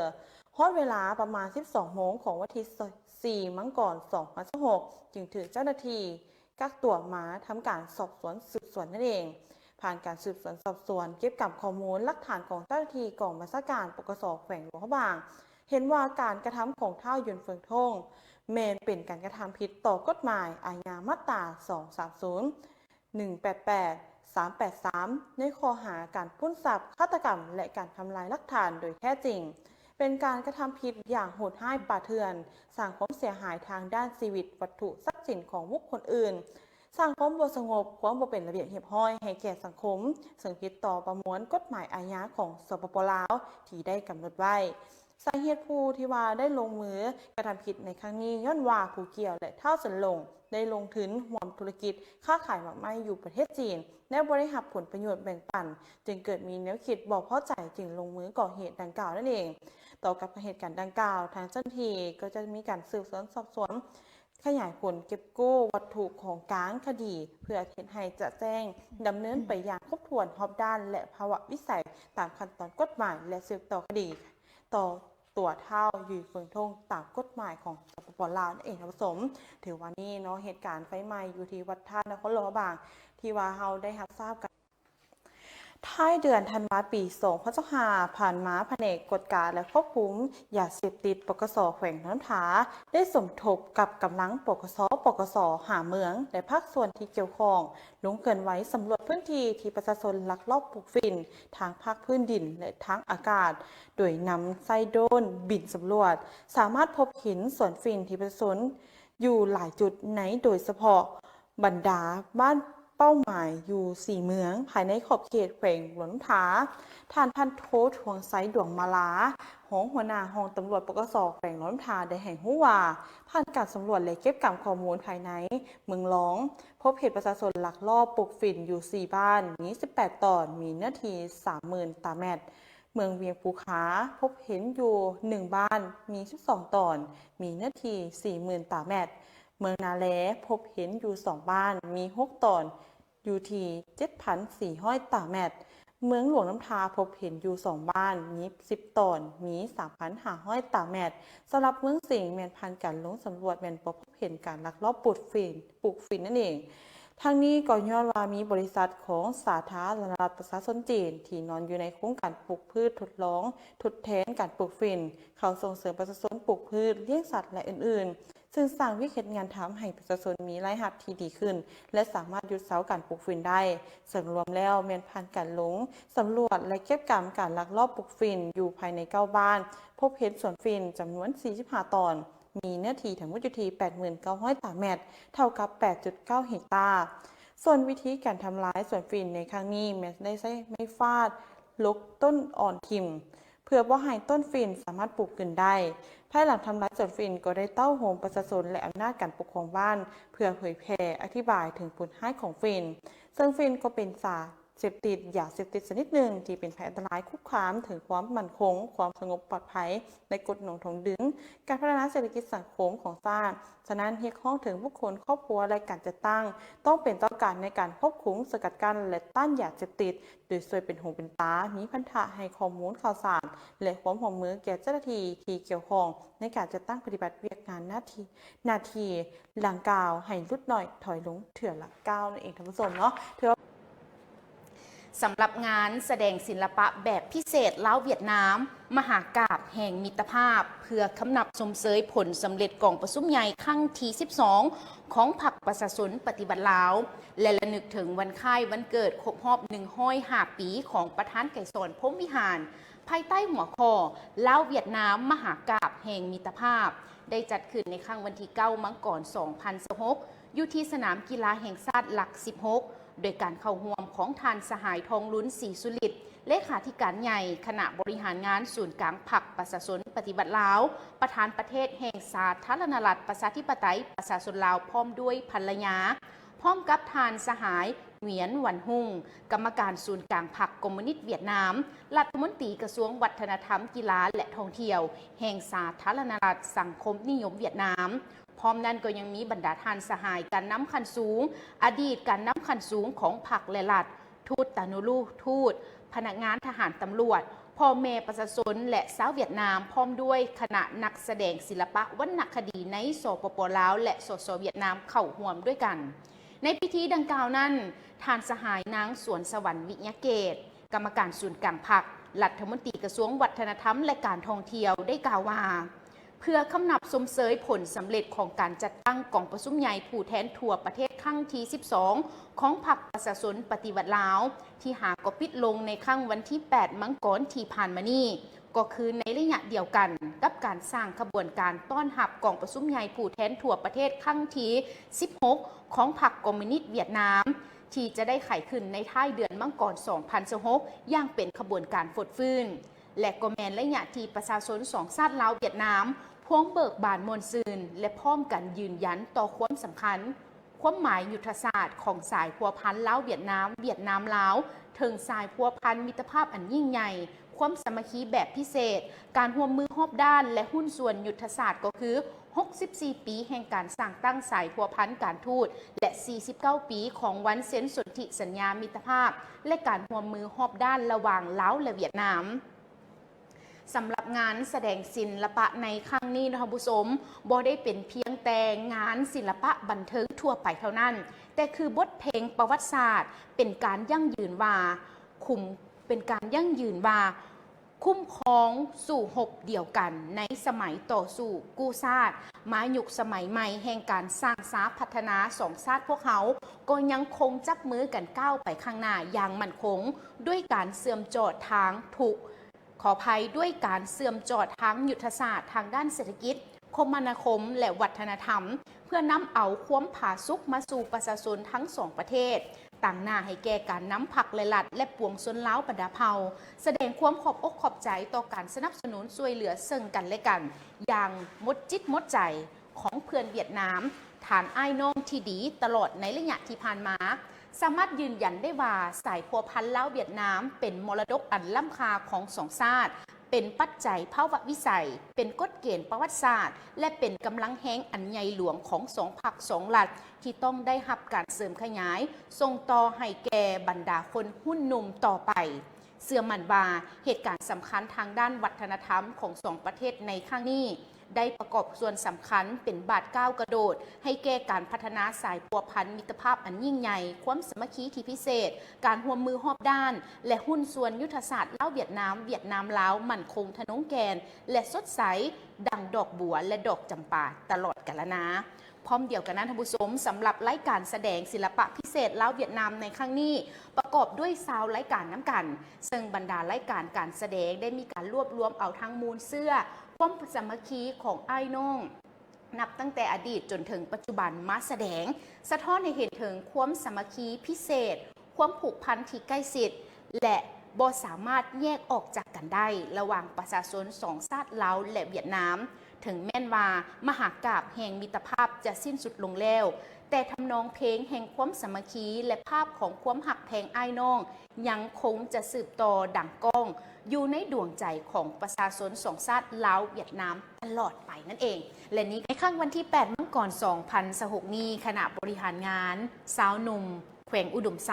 ຮອດເວລາປະມານສິບສອງໂມງຂອງວັນທີສີ່ ມັງກອນ ສອງພັນຊາວຫົກ ຈຶ່ງຖືກເຈົ້າໜ້າທີ່ ກັກຕົວມາທຳການສອບສວນສືບສວນນັ້ນເອງ. ຜ່ານການສືບສວນສອບສວນ ເກັບກຳຂໍ້ມູນຫຼັກຖານຂອງເຈົ້າໜ້າທີ່ກອງບັນຊາການ ປກສ ແຂວງຫຼວງພະບາງ ເຫັນວ່າການກະທຳຂອງທ້າວ ຢົນເຟີງທົງ ແມ່ນເປັນການກະທຳຜິດຕໍ່ກົດໝາຍອາຍາມາດຕາ ສອງສາມສູນ, ໜຶ່ງແປດແປດ, ສາມແປດສາມ ໃນຂໍ້ຫາການປຸ້ນຊັບ, ຄາດຕະກຳ ແລະ ການທຳລາຍຫຼັກຖານໂດຍແທ້ຈິງ. ເປັນການກະທຳຜິດຢ່າງໂຫດຮ້າຍປ່າເຖື່ອນ, ສ້າງຄວາມເສຍຫາຍທາງດ້ານຊີວິດ, ວັດຖຸ, ຊັບສິນຂອງບຸກຄົນອື່ນ, ສ້າງຄວາມບໍ່ສະຫງົບ, ຄວາມບໍ່ເປັນລະບຽບຮຽບຮ້ອຍໃຫ້ແກ່ສັງຄົມ, ເຊິ່ງຜິດຕໍ່ປະມວນກົດໝາຍອາຍາຂອງ ສປປ ລາວ ທີ່ໄດ້ກຳນົດໄວ້. ສາເຫດຜູ້ທີ່ວ່າໄດ້ລົງມືກະທຳຜິດໃນຄັ້ງນີ້ ຍ້ອນວ່າຜູ້ກ່ຽວ ແລະ ທ້າວເສີນຫຼົງ ໄດ້ລົງທຶນຮ່ວມທຸລະກິດຄ້າຂາຍໝາກໄມ້ຢູ່ປະເທດຈີນ ແລະ ບໍ່ໄດ້ຮັບຜົນປະໂຫຍດແບ່ງປັນ, ຈຶ່ງເກີດມີແນວຄິດບໍ່ພໍໃຈ, ຈຶ່ງລົງມືກໍ່ເຫດດັ່ງກ່າວນັ້ນເອງ. ຕໍ່ກັບເຫດການດັ່ງກ່າວ, ທາງເຈົ້າໜ້າທີ່ກໍຈະມີການສືບສວນສອບສວນ ຂະຫຍາຍຜົນເກັບກູ້ວັດຖຸຂອງກາງຄະດີ ເພື່ອເຮັດໃຫ້ຈະແຈ້ງດຳເນີນໄປຢ່າງຄົບຖ້ວນຮອບດ້ານ ແລະ ພາວະວິໄສ ຕາມຂັ້ນຕອນກົດໝາຍ ແລະ ສືບຕໍ່ຄະດີຕໍ່ຕົວທ້າວ ຢຸຍເຟີງທົງ ຕາມກົດໝາຍຂອງ ສປປ ລາວ ນັ້ນເອງ ທ່ານຜູ້ຊົມ. ຖືວ່ານີ້ເນາະ ເຫດການໄຟໄໝ້ຢູ່ທີ່ວັດທາດ ນະຄອນຫຼວງພະບາງ ທີ່ວ່າເຮົາໄດ້ຮັບຊາບກັນ ທ້າຍເດືອນທັນວາ ປີສອງພັນຊາວຫ້າ ຜ່ານມາ, ພະແນກກວດກາ ແລະ ຄວບຄຸມຢາເສບຕິດ ປກສ ແຂວງຫຼວງນ້ຳທາ ໄດ້ສົມທົບກັບກຳລັງ ປກສ, ປກສ ຫ້າເມືອງ ແລະ ພາກສ່ວນທີ່ກ່ຽວຂ້ອງ ລົງເຄື່ອນໄຫວສຳຫຼວດພື້ນທີ່ທີ່ປະຊາຊົນລັກລອບປູກຝິ່ນ ທາງພາກພື້ນດິນ ແລະ ທາງອາກາດ, ໂດຍນຳໃຊ້ໂດຣນບິນສຳຫຼວດ, ສາມາດພົບເຫັນສວນຝິ່ນທີ່ປະຊາຊົນຢູ່ຫຼາຍຈຸດໃນ, ໂດຍສະເພາະບັນດາບ້ານເປົ້າໝາຍຢູ່ສີ່ເມືອງ ພາຍໃນຂອບເຂດແຂວງຫຼວງນ້ຳທາ. ທ່ານພັນໂທ ທວງໄຊ ດວງມາລາ, ຮອງຫົວໜ້າຫ້ອງຕຳຫຼວດ ປກສ ແຂວງຫຼວງນ້ຳທາ ໄດ້ໃຫ້ຮູ້ວ່າ, ຜ່ານການສຳຫຼວດ ແລະ ເກັບກຳຂໍ້ມູນພາຍໃນເມືອງລອງ, ພົບເຫັນປະຊາຊົນລັກລອບປູກຝິ່ນຢູ່ສີ່ບ້ານ, ມີສິບແປດຕອນ, ມີເນື້ອທີ່ສາມໝື່ນຕາແມັດ. ເມືອງວຽງພູຄາ ພົບເຫັນຢູ່ໜຶ່ງບ້ານ, ມີສິບສອງຕອນ, ມີເນື້ອທີ່ສີ່ໝື່ນຕາແມັດ. ເມືອງນາແລ ພົບເຫັນຢູ່ສອງບ້ານ, ມີຫົກຕອນ, ຢູ່ທີ່ເຈັດພັນສີ່ຮ້ອຍຕາແມັດ. ເມືອງຫຼວງນ້ຳທາພົບເຫັນຢູ່ສອງບ້ານ, ມີສິບຕອນ, ມີສາມພັນຫ້າຮ້ອຍຕາແມັດ. ສຳລັບເມືອງສິງ ແມ່ນຜ່ານການລົງສຳຫຼວດ ແມ່ນບໍ່ພົບເຫັນການລັກລອບປູກຝິ່ນ, ປູກຝິ່ນນັ້ນເອງ. ທັງນີ້ກໍຍ້ອນວ່າມີບໍລິສັດຂອງສາທາລະນະລັດປະຊາຊົນຈີນ ທີ່ນອນຢູ່ໃນໂຄງການປູກພືດທົດລອງທົດແທນການປູກຝິ່ນ ເຂົ້າສົ່ງເສີມປະຊາຊົນປູກພືດ, ລ້ຽງສັດ ແລະ ອື່ນໆ, ເຊິ່ງສ້າງວຽກເຮັດງານທຳໃຫ້ປະຊາຊົນມີລາຍຮັບທີ່ດີຂຶ້ນ ແລະ ສາມາດຢຸດເຊົາການປູກຝິ່ນໄດ້. ເຊິ່ງລວມແລ້ວແມ່ນຜ່ານການລົງສຳຫຼວດ ແລະ ເກັບກຳການລັກລອບປູກຝິ່ນຢູ່ພາຍໃນເກົ້າບ້ານ, ພົບເຫັນສວນຝິ່ນຈຳນວນສີ່ສິບຫ້າຕອນ, ມີເນື້ອທີ່ທັງໝົດຢູ່ທີ່ແປດໝື່ນເກົ້າຮ້ອຍຕາແມັດ, ເທົ່າກັບແປດຈຸດເກົ້າເຮັກຕາ. ສ່ວນວິທີການທຳລາຍສວນຝິ່ນໃນຄັ້ງນີ້ ແມ່ນໄດ້ໃຊ້ໄມ້ຟາດລົກຕົ້ນອ່ອນຖິ້ມ ເພື່ອບໍ່ໃຫ້ຕົ້ນຝິ່ນສາມາດປູກຂຶ້ນໄດ້. ພາຍຫຼັງທຳລາຍສວນຝິ່ນ ກໍໄດ້ເຕົ້າໂຮມປະຊາຊົນ ແລະ ອຳນາດການປົກຄອງບ້ານ ເພື່ອເຜີຍແຜ່ອະທິບາຍເຖິງຜົນຮ້າຍຂອງຝິ່ນ. ເຊິ່ງຝິ່ນກໍເປັນສາເສບຕິດ, ຢາເສບຕິດຊະນິດໜຶ່ງທີ່ເປັນໄພອັນຕະລາຍຄຸກຄາມເຖິງຄວາມໝັ້ນຄົງ, ຄວາມສະຫງົບປອດໄພໃນກົດໜອງຖອງດຶງ, ການພັດທະນາເສດຖະກິດສັງຄົມຂອງຊາດ. ສະນັ້ນ, ຮຽກຮ້ອງເຖິງບຸກຄົນ, ຄອບຄົວ ແລະ ການຈັດຕັ້ງ ຕ້ອງເປັນເຈົ້າການໃນການຄວບຄຸມ, ສະກັດກັ້ນ ແລະ ຕ້ານຢາເສບຕິດ ໂດຍຊ່ວຍເປັນຫູເປັນຕາ, ມີພັນທະໃຫ້ຂໍ້ມູນຂ່າວສານ ແລະ ຄວາມຮ່ວມມືແກ່ເຈົ້າໜ້າທີ່ທີ່ກ່ຽວຂ້ອງໃນການຈັດຕັ້ງປະຕິບັດວຽກງານໜ້າທີ່, ໜ້າທີ່ດັ່ງກ່າວໃຫ້ຫຼຸດໜ້ອຍຖອຍລົງເທື່ອລະກ້າວນັ້ນເອງ ທ່ານຜູ້ຊົມເນາະ. ຖືວ່າ ສຳລັບງານສະແດງສິລະປະແບບພິເສດລາວຫວຽດນາມ ມະຫາກາບແຫ່ງມິດຕະພາບ ເພື່ອຄຳນັບຊົມເຊີຍຜົນສຳເລັດກອງປະຊຸມໃຫຍ່ຄັ້ງທີສິບສອງ ຂອງພັກປະຊາຊົນປະຕິວັດລາວ ແລະ ລະນຶກເຖິງວັນຄ້າຍວັນເກີດຄົບຮອບໜຶ່ງຮ້ອຍຫ້າປີຂອງປະທານໄກສອນ ພົມວິຫານ ພາຍໃຕ້ຫົວຂໍ້ ລາວຫວຽດນາມ ມະຫາກາບແຫ່ງມິດຕະພາບ ໄດ້ຈັດຂຶ້ນໃນຄັ້ງວັນທີເກົ້າ ມັງກອນ ສອງພັນຊາວຫົກ ຢູ່ທີ່ສະໜາມກິລາແຫ່ງຊາດຫຼັກສິບຫົກ ໂດຍການເຂົ້າຮ່ວມຂອງທ່ານສະຫາຍ ທອງລຸນ ສີສຸລິດ ເລຂາທິການໃຫຍ່ຄະນະບໍລິຫານງານສູນກາງພັກປະຊາຊົນປະຕິວັດລາວ, ປະທານປະເທດແຫ່ງສາທາລະນະລັດປະຊາທິປະໄຕປະຊາຊົນລາວ ພ້ອມດ້ວຍພັນລະຍາ, ພ້ອມກັບທ່ານສະຫາຍ ຫວຽນ ວັນຮຸ່ງ ກຳມະການສູນກາງພັກຄອມມູນິດຫວຽດນາມ, ລັດຖະມົນຕີກະຊວງວັດທະນະທຳ, ກິລາ ແລະ ທ່ອງທ່ຽວ ແຫ່ງສາທາລະນະລັດສັງຄົມນິຍົມຫວຽດນາມ. ພ້ອມນັ້ນກໍຍັງມີບັນດາທ່ານສະຫາຍການນຳຂັ້ນສູງ, ອະດີດການນຳຂັ້ນສູງຂອງພັກ ແລະ ລັດ, ທູດຕານູລູທູດ, ພະນັກງານທະຫານ, ຕຳຫຼວດ, ພໍ່ແມ່ປະຊາຊົນ ແລະ ຊາວຫວຽດນາມ, ພ້ອມດ້ວຍຄະນະນັກສະແດງສິລະປະວັນນະຄະດີໃນ ສປປ ລາວ ແລະ ສສ ຫວຽດນາມ ເຂົ້າຮ່ວມດ້ວຍກັນ. ໃນພິທີດັ່ງກ່າວນັ້ນ, ທ່ານສະຫາຍນາງ ສວນສະຫວັນ ວິຍະເກດ ກຳມະການສູນກາງພັກ, ລັດຖະມົນຕີກະຊວງວັດທະນະທຳ ແລະ ການທ່ອງທ່ຽວ ໄດ້ກ່າວວ່າ ເພື່ອຄຳນັບຊົມເຊີຍຜົນສຳເລັດຂອງການຈັດຕັ້ງກອງປະຊຸມໃຫຍ່ຜູ້ແທນທົ່ວປະເທດຄັ້ງທີສິບສອງ ຂອງພັກປະຊາຊົນປະຕິວັດລາວ ທີ່ຫາກໍປິດລົງໃນຄັ້ງວັນທີແປດ ມັງກອນທີ່ຜ່ານມານີ້, ກໍຄືໃນໄລຍະດຽວກັນກັບການສ້າງຂະບວນການຕ້ອນຮັບກອງປະຊຸມໃຫຍ່ຜູ້ແທນທົ່ວປະເທດຄັ້ງທີສິບຫົກ ຂອງພັກຄອມມູນິດຫວຽດນາມ ທີ່ຈະໄດ້ໄຂຂຶ້ນໃນທ້າຍເດືອນມັງກອນ ສອງພັນຊາວຫົກ ຢ່າງເປັນຂະບວນການຟົດຟື້ນ. ແລະ ກໍແມ່ນໄລຍະທີ່ປະຊາຊົນສອງຊາດລາວຫວຽດນາມ ພວງເບີກບານມ່ວນຊື່ນ ແລະ ພ້ອມກັນຢືນຢັນຕໍ່ຄວາມສຳຄັນ, ຄວາມໝາຍຍຸດທະສາດຂອງສາຍພົວພັນລາວຫວຽດນາມ, ຫວຽດນາມລາວ, ເຖິງສາຍພົວພັນມິດຕະພາບອັນຍິ່ງໃຫຍ່, ຄວາມສາມັກຄີແບບພິເສດ, ການຮ່ວມມືຮອບດ້ານ ແລະ ຫຸ້ນສ່ວນຍຸດທະສາດ ກໍຄື ຫົກສິບສີ່ປີແຫ່ງການສ້າງຕັ້ງສາຍພົວພັນການທູດ ແລະ ສີ່ສິບເກົ້າປີຂອງວັນເຊັນສົນທິສັນຍາມິດຕະພາບ ແລະ ການຮ່ວມມືຮອບດ້ານລະຫວ່າງລາວ ແລະ ຫວຽດນາມ. ສຳລັບງານສະແດງສິລະປະໃນຄັ້ງນີ້ ທ່ານຜູ້ຊົມ, ບໍ່ໄດ້ເປັນພຽງແຕ່ງານສິລະປະບັນເທີງທົ່ວໄປເທົ່ານັ້ນ, ແຕ່ຄືບົດເພງປະຫວັດສາດ ເປັນການຢັ້ງຢືນວ່າ ຄຸ້ມ, ເປັນການຢັ້ງຢືນວ່າ ຄຸ້ມຄອງສູ້ຮົບດຽວກັນໃນສະໄໝຕໍ່ສູ້ກູ້ຊາດ ມາຍຸກສະໄໝໃໝ່ແຫ່ງການສ້າງສາພັດທະນາສອງຊາດພວກເຮົາ ກໍຍັງຄົງຈັບມືກັນກ້າວໄປຂ້າງໜ້າຢ່າງໝັ້ນຄົງ ດ້ວຍການເຊື່ອມຈອດທາງທຸກ ຂໍອະໄພ, ດ້ວຍການເຊື່ອມຈອດທາງຍຸດທະສາດ, ທາງດ້ານເສດຖະກິດ, ຄົມມະນາຄົມ ແລະ ວັດທະນະທຳ ເພື່ອນຳເອົາຄວາມຜາສຸກມາສູ່ປະຊາຊົນທັງສອງປະເທດ, ຕາງໜ້າໃຫ້ແກ່ການນຳພັກ ແລະ ລັດ ແລະ ປວງຊົນລາວບັນດາເຜົ່າ ສະແດງຄວາມຂອບອົກຂອບໃຈຕໍ່ການສະໜັບສະໜູນຊ່ວຍເຫຼືອເຊິ່ງກັນ ແລະ ກັນ ຢ່າງໝົດຈິດໝົດໃຈ ຂອງເພື່ອນຫວຽດນາມ, ທ່ານອ້າຍນ້ອງທີ່ດີຕະຫຼອດໃນໄລຍະທີ່ຜ່ານມາ, ສາມາດຢືນຢັນໄດ້ວ່າ ສາຍພົວພັນລາວຫວຽດນາມ ເປັນມໍລະດົກອັນລ້ຳຄ່າຂອງສອງຊາດ, ເປັນປັດໄຈພາວະວິໄສ, ເປັນກົດເກນປະຫວັດສາດ ແລະ ເປັນກຳລັງແຮງອັນໃຫຍ່ຫຼວງຂອງສອງພັກສອງລັດ ທີ່ຕ້ອງໄດ້ຮັບການເສີມຂະຫຍາຍ ສົ່ງຕໍ່ໃຫ້ແກ່ບັນດາຄົນຮຸ່ນໜຸ່ມຕໍ່ໄປ. ເຊື່ອໝັ້ນວ່າເຫດການສຳຄັນທາງດ້ານວັດທະນະທຳຂອງສອງປະເທດໃນຄັ້ງນີ້ ໄດ້ປະກອບສ່ວນສຳຄັນເປັນບາດກ້າວກະໂດດໃຫ້ແກ່ການພັດທະນາສາຍພົວພັນມິດຕະພາບອັນຍິ່ງໃຫຍ່, ຄວາມສາມັກຄີທີ່ພິເສດ, ການຮ່ວມມືຮອບດ້ານ ແລະ ຫຸ້ນສ່ວນຍຸດທະສາດລາວ-ຫວຽດນາມ, ຫວຽດນາມລາວ ໝັ້ນຄົງທະນົງແກ່ນ ແລະ ສົດໃສ ດັ່ງດອກບົວ ແລະ ດອກຈຳປາຕະຫຼອດກາລະນາ. ພ້ອມດຽວກັນນັ້ນທ່ານຜູ້ຊົມ, ສຳລັບລາຍການສະແດງສິລະປະພິເສດລາວ-ຫວຽດນາມໃນຄັ້ງນີ້ ປະກອບດ້ວຍຊາວລາຍການນຳກັນ, ເຊິ່ງບັນດາລາຍການການສະແດງໄດ້ມີການລວບລວມເອົາທັງມູນເຊື້ອຄວາມສາມັກຄີຂອງອ້າຍນ້ອງ ນັບຕັ້ງແຕ່ອະດີດຈົນເຖິງປັດຈຸບັນມາສະແດງ, ສະທ້ອນໃຫ້ເຫັນເຖິງຄວາມສາມັກຄີພິເສດ, ຄວາມຜູກພັນທີ່ໃກ້ຊິດ ແລະ ບໍ່ສາມາດແຍກອອກຈາກກັນໄດ້ ລະຫວ່າງປະຊາຊົນສອງຊາດລາວ ແລະ ຫວຽດນາມ. ເຖິງແມ່ນວ່າມະຫາກາບແຫ່ງມິດຕະພາບຈະສິ້ນສຸດລົງແລ້ວ, ແຕ່ທຳນອງເພງແຫ່ງຄວາມສາມັກຄີ ແລະ ພາບຂອງຄວາມຮັກແພງອ້າຍນ້ອງ ຍັງຄົງຈະສືບຕໍ່ດັງກ້ອງຢູ່ໃນດວງໃຈຂອງປະຊາຊົນສອງຊາດລາວ-ຫວຽດນາມຕະຫຼອດໄປນັ້ນເອງ. ແລະ ນີ້ໃນຄ່ຳວັນທີແປດມັງກອນສອງພັນຊາວຫົກນີ້, ຄະນະບໍລິຫານງານຊາວໜຸ່ມ ແຂວງອຸດົມໄຊ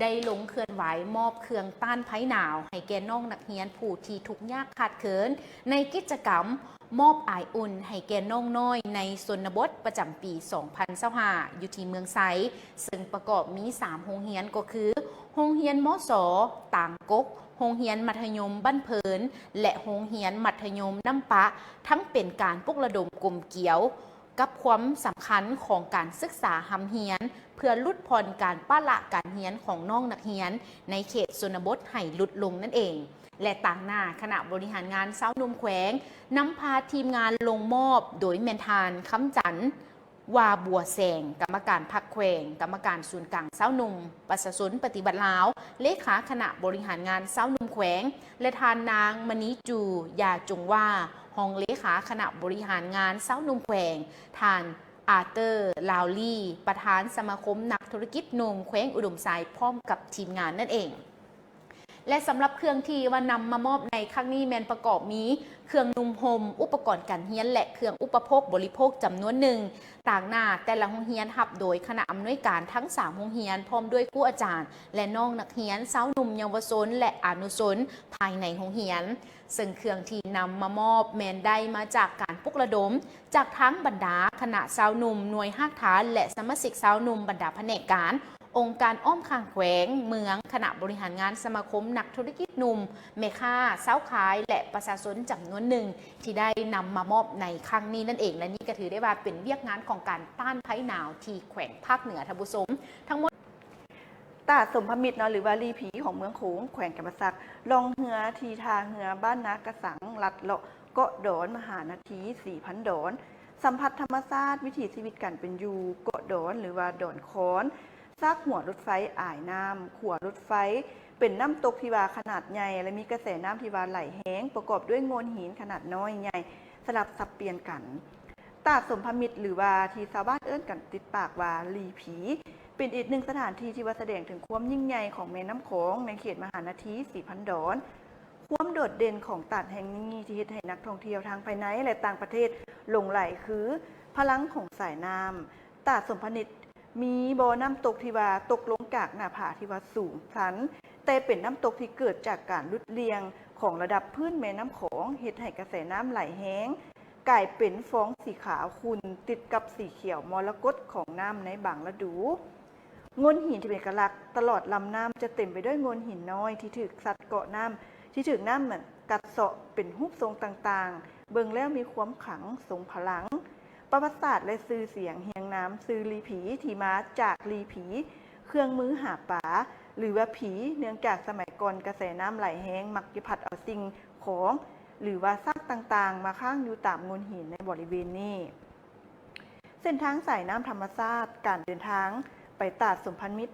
ໄດ້ລົງເຄື່ອນໄຫວມອບເຄື່ອງຕ້ານໄພໜາວໃຫ້ແກ່ນ້ອງນັກຮຽນຜູ້ທີ່ທຸກຍາກຂາດເຂີນ ໃນກິດຈະກຳມອບອາຍອຸ່ນໃຫ້ແກ່ນ້ອງນ້ອຍໃນຊົນນະບົດປະຈຳປີສອງພັນຊາວຫ້າ ຢູ່ທີ່ເມືອງໄຊ, ເຊິ່ງປະກອບມີສາມໂຮງຮຽນ ກໍຄື ໂຮງຮຽນ ມສ ຕາງກົກ, ໂຮງຮຽນມັດທະຍົມບ້ານເພີນ ແລະ ໂຮງຮຽນມັດທະຍົມນ້ຳປະ, ທັງເປັນການປຸກລະດົມກົມກຽວ ກັບຄວາມສຳຄັນຂອງການສຶກສາຮ່ຳຮຽນ ເພື່ອຫຼຸດຜ່ອນການປະລະການຮຽນຂອງນ້ອງນັກຮຽນໃນເຂດຊົນນະບົດໃຫ້ຫຼຸດລົງນັ້ນເອງ. ແລະ ຕາງໜ້າຄະນະບໍລິຫານງານຊາວໜຸ່ມແຂວງ ນຳພາທີມງານລົງມອບ ໂດຍແມ່ນທ່ານ ຄຳຈັນ ວາບົວແສງ ກຳມະການພັກແຂວງ, ກຳມະການສູນກາງຊາວໜຸ່ມ ປະຊາຊົນປະຕິວັດລາວ, ເລຂາຄະນະບໍລິຫານງານຊາວໜຸ່ມແຂວງ ແລະ ທ່ານນາງ ມະນີຈູ ຢາຈົງວາ ຮອງເລຂາຄະນະບໍລິຫານງານຊາວໜຸ່ມແຂວງ, ທ່ານ ອາເຕີ ລາວລີ ປະທານສະມາຄົມນັກທຸລະກິດໜຸ່ມແຂວງອຸດົມໄຊ ພ້ອມກັບທີມງານນັ້ນເອງ. ແລະ ສຳລັບເຄື່ອງທີ່ວ່ານຳມາມອບໃນຄັ້ງນີ້ແມ່ນປະກອບມີ ເຄື່ອງນຸ່ງຫົ່ມ, ອຸປະກອນການຮຽນ ແລະ ເຄື່ອງອຸປະໂພກບໍລິໂພກຈຳນວນໜຶ່ງ. ຕາງໜ້າແຕ່ລະໂຮງຮຽນຮັບໂດຍຄະນະອຳນວຍການທັງສາມໂຮງຮຽນ ພ້ອມດ້ວຍຄູອາຈານ ແລະ ນ້ອງນັກຮຽນ, ຊາວໜຸ່ມເຍົາວະຊົນ ແລະ ອະນຸຊົນພາຍໃນໂຮງຮຽນ. ເຊິ່ງເຄື່ອງທີ່ນຳມາມອບແມ່ນໄດ້ມາຈາກການປຸກລະດົມຈາກທາງບັນດາຄະນະຊາວໜຸ່ມ, ໜ່ວຍຮາກຖານ ແລະ ສະມາຊິກຊາວໜຸ່ມບັນດາພະແນກການ, ອົງການອ້ອມຂ້າງແຂວງ, ເມືອງ, ຄະນະບໍລິຫານງານສະມາຄົມນັກທຸລະກິດໜຸ່ມ, ແມ່ຄ້າ, ຊາວຂາຍ ແລະ ປະຊາຊົນຈຳນວນໜຶ່ງ ທີ່ໄດ້ນຳມາມອບໃນຄັ້ງນີ້ນັ້ນເອງ. ແລະ ນີ້ກໍຖືໄດ້ວ່າເປັນວຽກງານຂອງການຕ້ານໄພໜາວທີ່ແຂວງພາກເໜືອ, ທ່ານຜູ້ຊົມ. ທັງໝົດ ຕາດສົມພະມິດເນາະ ຫຼືວ່າຫຼີ່ຜີຂອງເມືອງໂຂງ ແຂວງຈຳປາສັກ, ລ່ອງເຮືອທີ່ທ່າເຮືອບ້ານນາກະສັງ, ລັດເລາະເກາະດອນມະຫານາທີ, ສີພັນດອນ, ສຳຜັດທຳມະຊາດ, ວິຖີຊີວິດການເປັນຢູ່ເກາະດອນ ຫຼືວ່າດອນຄອນ, ຊາກຫົວລົດໄຟອາຍນ້ຳ, ຂົວລົດໄຟ, ເປັນນ້ຳຕົກທີ່ວ່າຂະໜາດໃຫຍ່ ແລະ ມີກະແສນ້ຳທີ່ວ່າໄຫຼແຮງ, ປະກອບດ້ວຍໂງ່ນຫີນຂະໜາດນ້ອຍໃຫຍ່ ສະຫຼັບສັບປ່ຽນກັນ. ຕາດສົມພະມິດ ຫຼືວ່າທີ່ຊາວບ້ານເອີ້ນກັນຕິດປາກວ່າຫຼີ່ຜີ ເປັນອີກໜຶ່ງສະຖານທີ່ທີ່ວ່າສະແດງເຖິງຄວາມຍິ່ງໃຫຍ່ຂອງແມ່ນ້ຳຂອງໃນເຂດມະຫານາທີ ສີພັນດອນ. ຄວາມໂດດເດັ່ນຂອງຕາດແຫ່ງນີ້ທີ່ເຮັດໃຫ້ນັກທ່ອງທ່ຽວທັງພາຍໃນ ແລະ ຕ່າງປະເທດຫຼົງໄຫຼຄືພະລັງຂອງສາຍນ້ຳ. ຕາດສົມພະມິດ ມີບໍ່ນ້ຳຕົກທີ່ວ່າຕົກລົງຈາກໜ້າຜາທີ່ວ່າສູງຊັນ, ແຕ່ເປັນນ້ຳຕົກທີ່ເກີດຈາກການຫຼຸດລ່ຽງຂອງລະດັບພື້ນແມ່ນ້ຳຂອງ, ເຮັດໃຫ້ກະແສນ້ຳໄຫຼແຮງ, ກາຍເປັນຟອງສີຂາວຂຸ່ນຕິດກັບສີຂຽວມໍລະກົດຂອງນ້ຳໃນບາງລະດູ. ໂງ່ນຫີນທີ່ເປັນເອກະລັກຕະຫຼອດລຳນ້ຳຈະເຕັມໄປດ້ວຍໂງ່ນຫີນນ້ອຍທີ່ຖືກສັດເກາະນ້ຳ, ທີ່ຖືກນ້ຳກັດເຊາະເປັນຮູບຊົງຕ່າງໆ, ເບິ່ງແລ້ວມີຄວາມຂລັງ, ຊົງພະລັງ. ປະຫວັດສາດ ແລະ ຊື່ສຽງຮຽງນາມຊື່ຫຼີ່ຜີ ທີ່ມາຈາກຫຼີ່ຜີ ເຄື່ອງມືຫາປາ ຫຼືວ່າຜີ, ເນື່ອງຈາກສະໄໝກ່ອນກະແສນ້ຳໄຫຼແຮງມັກຈະພັດເອົາສິ່ງຂອງ ຫຼືວ່າຊາກຕ່າງໆ ມາຄ້າງຢູ່ຕາມໂງ່ນຫີນໃນບໍລິເວນນີ້. ເສັ້ນທາງສາຍນ້ຳທຳມະຊາດ, ການເດີນທາງໄປຕາດສົມພະມິດ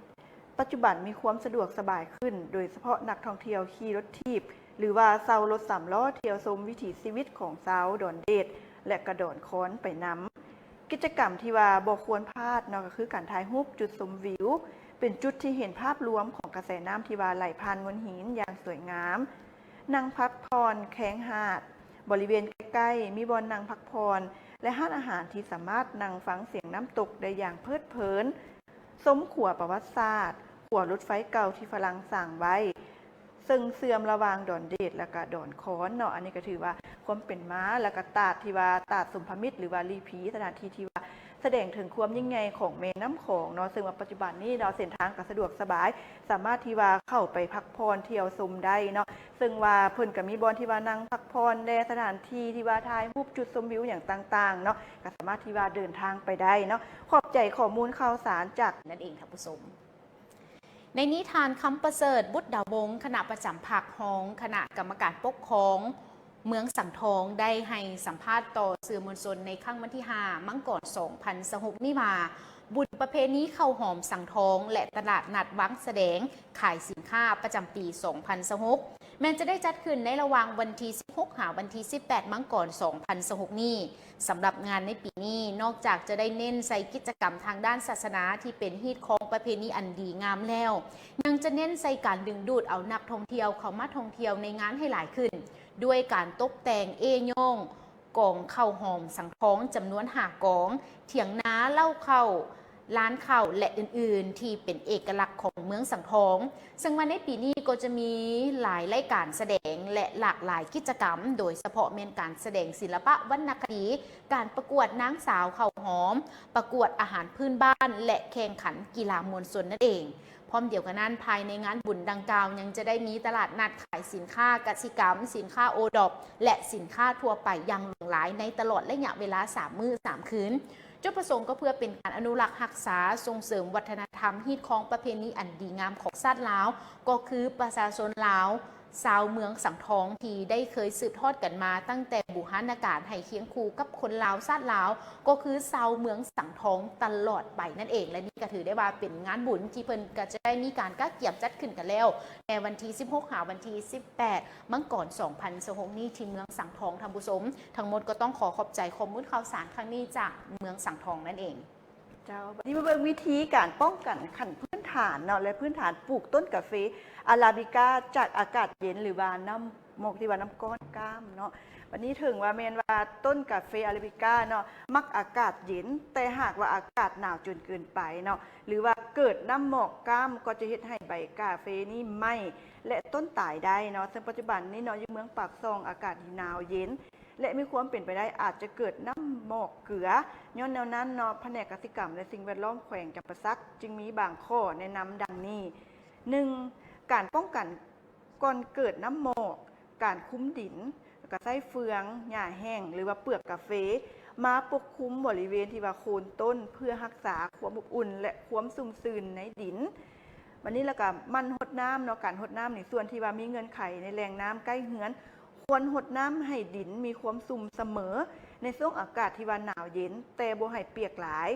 ປັດຈຸບັນມີຄວາມສະດວກສະບາຍຂຶ້ນ, ໂດຍສະເພາະນັກທ່ອງທ່ຽວຂີ່ລົດຖີບ ຫຼືວ່າເຊົ່າລົດສາມລໍ້ທ່ຽວຊົມວິຖີຊີວິດຂອງຊາວດອນເດດ ແລະ ກະດອນຄອນໄປນຳ. ກິດຈະກຳທີ່ວ່າບໍ່ຄວນພາດເນາະ ກໍຄືການຖ່າຍຮູບຈຸດຊົມວິວ, ເປັນຈຸດທີ່ເຫັນພາບລວມຂອງກະແສນ້ຳທີ່ວ່າໄຫຼຜ່ານໂງ່ນຫີນຢ່າງສວຍງາມ. ນັ່ງພັກຜ່ ອນ, ແຄມຫາດ, ບໍລິເວນໃກ້ໆ ມີບ່ອນນັ່ງພັກຜ່ອນ ແລະ ຮ້ານອາຫານທີ່ສາມາດນັ່ງຟັງສຽງນ້ຳຕົກໄດ້ຢ່າງເພີດເພີນ, ຊົມຂົວປະຫວັດສາດ, ຂົວລົດໄຟເກົ່າທີ່ຝຣັ່ງສ້າງໄວ້ ເຊິ່ງເຊື່ອມລະຫວ່າງດອນເດດ ແລະ ກະດອນຄອນເນາະ. ອັນນີ້ກໍຖືວ່າຄວາມເປັນມາ ແລະ ກະຕາດທີ່ວ່າຕາດສົມພະມິດ ຫຼືວ່າລີພີ ສະຖານທີ່ທີ່ວ່າສະແດງເຖິງຄວາມຍິ່ງໃຫຍ່ຂອງແມ່ນ້ຳຂອງເນາະ, ເຊິ່ງວ່າປັດຈຸບັນນີ້ເນາະ ເສັ້ນທາງກໍສະດວກສະບາຍ ສາມາດທີ່ວ່າເຂົ້າໄປພັກຜ່ອນທ່ຽວຊົມໄດ້ເນາະ, ເຊິ່ງວ່າເພິ່ນກໍມີບ່ອນທີ່ວ່ານັ່ງພັກຜ່ອນແດ່ ສະຖານທີ່ທີ່ວ່າຖ່າຍຮູບ ຈຸດຊົມວິວຫຍັງຕ່າງໆເນາະ, ກໍສາມາດທີ່ວ່າເດີນທາງໄປໄດ້ເນາະ. ຂອບໃຈຂໍ້ມູນຂ່າວສານຈາກ ນັ້ນເອງທ່ານຜູ້ຊົມ. ໃນນີ້ ທ່ານ ຄຳປະເສີດ ບຸດດາວົງ ຄະນະປະຈຳພັກ ຮອງຄະນະກຳມະການປົກຄອງເມືອງສັງທອງ ໄດ້ໃຫ້ສຳພາດຕໍ່ສື່ມວນຊົນໃນຄ່ຳວັນທີຫ້າ ມັງກອນ ສອງພັນຊາວຫົກນີ້ວ່າ ບຸນປະເພນີເຂົ້າຫອມສັງທອງ ແລະ ຕະຫຼາດນັດວັງສະແດງຂາຍສິນຄ້າປະຈຳປີ ສອງພັນຊາວຫົກ ແມ່ນຈະໄດ້ຈັດຂຶ້ນໃນລະຫວ່າງວັນທີສິບຫົກ ຫາວັນທີສິບແປດ ມັງກອນ ສອງພັນຊາວຫົກນີ້. ສຳລັບງານໃນປີນີ້ ນອກຈາກຈະໄດ້ເນັ້ນໃສ່ກິດຈະກຳທາງດ້ານສາສະໜາທີ່ເປັນຮີດຄອງປະເພນີອັນດີງາມແລ້ວ, ຍັງຈະເນັ້ນໃສ່ການດຶງດູດເອົານັກທ່ອງທ່ຽວເຂົ້າມາທ່ອງທ່ຽວໃນງານໃຫ້ຫຼາຍຂຶ້ນ ດ້ວຍການຕົກແຕ່ງເອ້ຍ້ອງກອງເຂົ້າຫອມສັງທອງຈຳນວນຫ້າກອງ, ຖຽງນາ, ເລົ້າເຂົ້າ, ລານເຂົ້າ ແລະ ອື່ນໆ ທີ່ເປັນເອກະລັກຂອງເມືອງສັງທອງ. ເຊິ່ງວ່າໃນປີນີ້ກໍຈະມີຫຼາຍລາຍການສະແດງ ແລະ ຫຼາກຫຼາຍກິດຈະກຳ, ໂດຍສະເພາະແມ່ນການສະແດງສິລະປະວັນນະຄະດີ, ການປະກວດນາງສາວເຂົ້າຫອມ, ປະກວດອາຫານພື້ນບ້ານ ແລະ ແຂ່ງຂັນກິລາມວນຊົນນັ້ນເອງ. ພ້ອມດຽວກັນນັ້ນ, ພາຍໃນງານບຸນດັ່ງກ່າວ ຍັງຈະໄດ້ມີຕະຫຼາດນັດຂາຍສິນຄ້າກະສິກຳ, ສິນຄ້າໂອດອບ ແລະ ສິນຄ້າທົ່ວໄປຢ່າງຫຼວງຫຼາຍໃນຕະຫຼອດໄລຍະເວລາສາມມື້ສາມຄືນ. ຈຸດປະສົງກໍເພື່ອເປັນການອະນຸລັກຮັກສາ, ສົ່ງເສີມວັດທະນະທຳ, ຮີດຄອງປະເພນີອັນດີງາມຂອງຊາດລາວ, ກໍຄືປະຊາຊົນລາວ ຊາວເມືອງສັງທອງທີ່ໄດ້ເຄີຍສືບທອດກັນມາຕັ້ງແຕ່ບູຮານະການ ໃຫ້ຄຽງຄູ່ກັບຄົນລາວຊາດລາວ ກໍຄືຊາວເມືອງສັງທອງຕະຫຼອດໄປນັ້ນເອງ. ແລະ ນີ້ກໍຖືໄດ້ວ່າເປັນງານບຸນທີ່ເພິ່ນກໍຈະໄດ້ມີການກະກຽມຈັດຂຶ້ນກັນແລ້ວ ໃນວັນທີສິບຫົກ ຫາວັນທີສິບແປດ ມັງກອນ ສອງພັນຊາວຫົກນີ້ ທີ່ເມືອງສັງທອງ, ທ່ານຜູ້ຊົມ. ທັງໝົດກໍຕ້ອງຂໍຂອບໃຈຂໍ້ມູນຂ່າວສານຄັ້ງນີ້ຈາກເມືອງສັງທອງນັ້ນເອງ. ເຈົ້າ, ບັດນີ້ມາເບິ່ງວິທີການປ້ອງກັນຂັ້ນພື້ນຖານເນາະ ແລະ ພື້ນຖານປູກຕົ້ນກາເຟອາຣາບິກາຈາກອາກາດເຢັນ ຫຼືວ່ານ້ຳໝອກທີ່ວ່ານ້ຳກ້ອນກ້າມເນາະ. ບັດນີ້ເຖິງວ່າແມ່ນວ່າຕົ້ນກາເຟອາຣາບິກາເນາະ ມັກອາກາດເຢັນ, ແຕ່ຫາກວ່າອາກາດໜາວຈົນເກີນໄປເນາະ ຫຼືວ່າເກີດນ້ຳໝອກກ້າມ ກໍຈະເຮັດໃຫ້ໃບກາເຟນີ້ໄໝ້ ແລະ ຕົ້ນຕາຍໄດ້ເນາະ. ເຊິ່ງປັດຈຸບັນນີ້ເນາະ ຢູ່ເມືອງປາກຊ່ອງ ອາກາດທີ່ໜາວເຢັນ ແລະ ມີຄວາມເປັນໄປໄດ້ອາດຈະເກີດນ້ຳໝອກເກືອ. ຍ້ອນແນວນັ້ນເນາະ ພະແນກກະສິກຳ ແລະ ສິ່ງແວດລ້ອມແຂວງຈຳປາສັກ ຈຶ່ງມີບາງຂໍ້ແນະນຳດັ່ງນີ້: ໜຶ່ງ, ການປ້ອງກັນກ່ອນເກີດນ້ຳໝອກ, ການຄຸມດິນ ແລ້ວກໍໃຊ້ເຟືອງ, ຫຍ້າແຫ້ງ ຫຼືວ່າເປືອກກາເຟ ມາປົກຄຸມບໍລິເວນທີ່ວ່າໂຄນຕົ້ນ ເພື່ອຮັກສາຄວາມອົບອຸ່ນ ແລະ ຄວາມຊຸ່ມຊື່ນໃນດິນ. ບັດນີ້ແລ້ວກໍໝັ່ນຫົດນ້ຳເນາະ, ການຫົດນ້ຳໃນສ່ວນທີ່ວ່າມີເງື່ອນໄຂໃນແຫຼ່ງນ້ຳໃກ້ເຮືອນ ຄວນຫົດນ້ຳໃຫ້ດິນມີຄວາມຊຸ່ມສະເໝີໃນຊ່ວງອາກາດທີ່ວ່າໜາວເຢັນ, ແຕ່ບໍ່ໃຫ້ປຽກຫຼາຍ.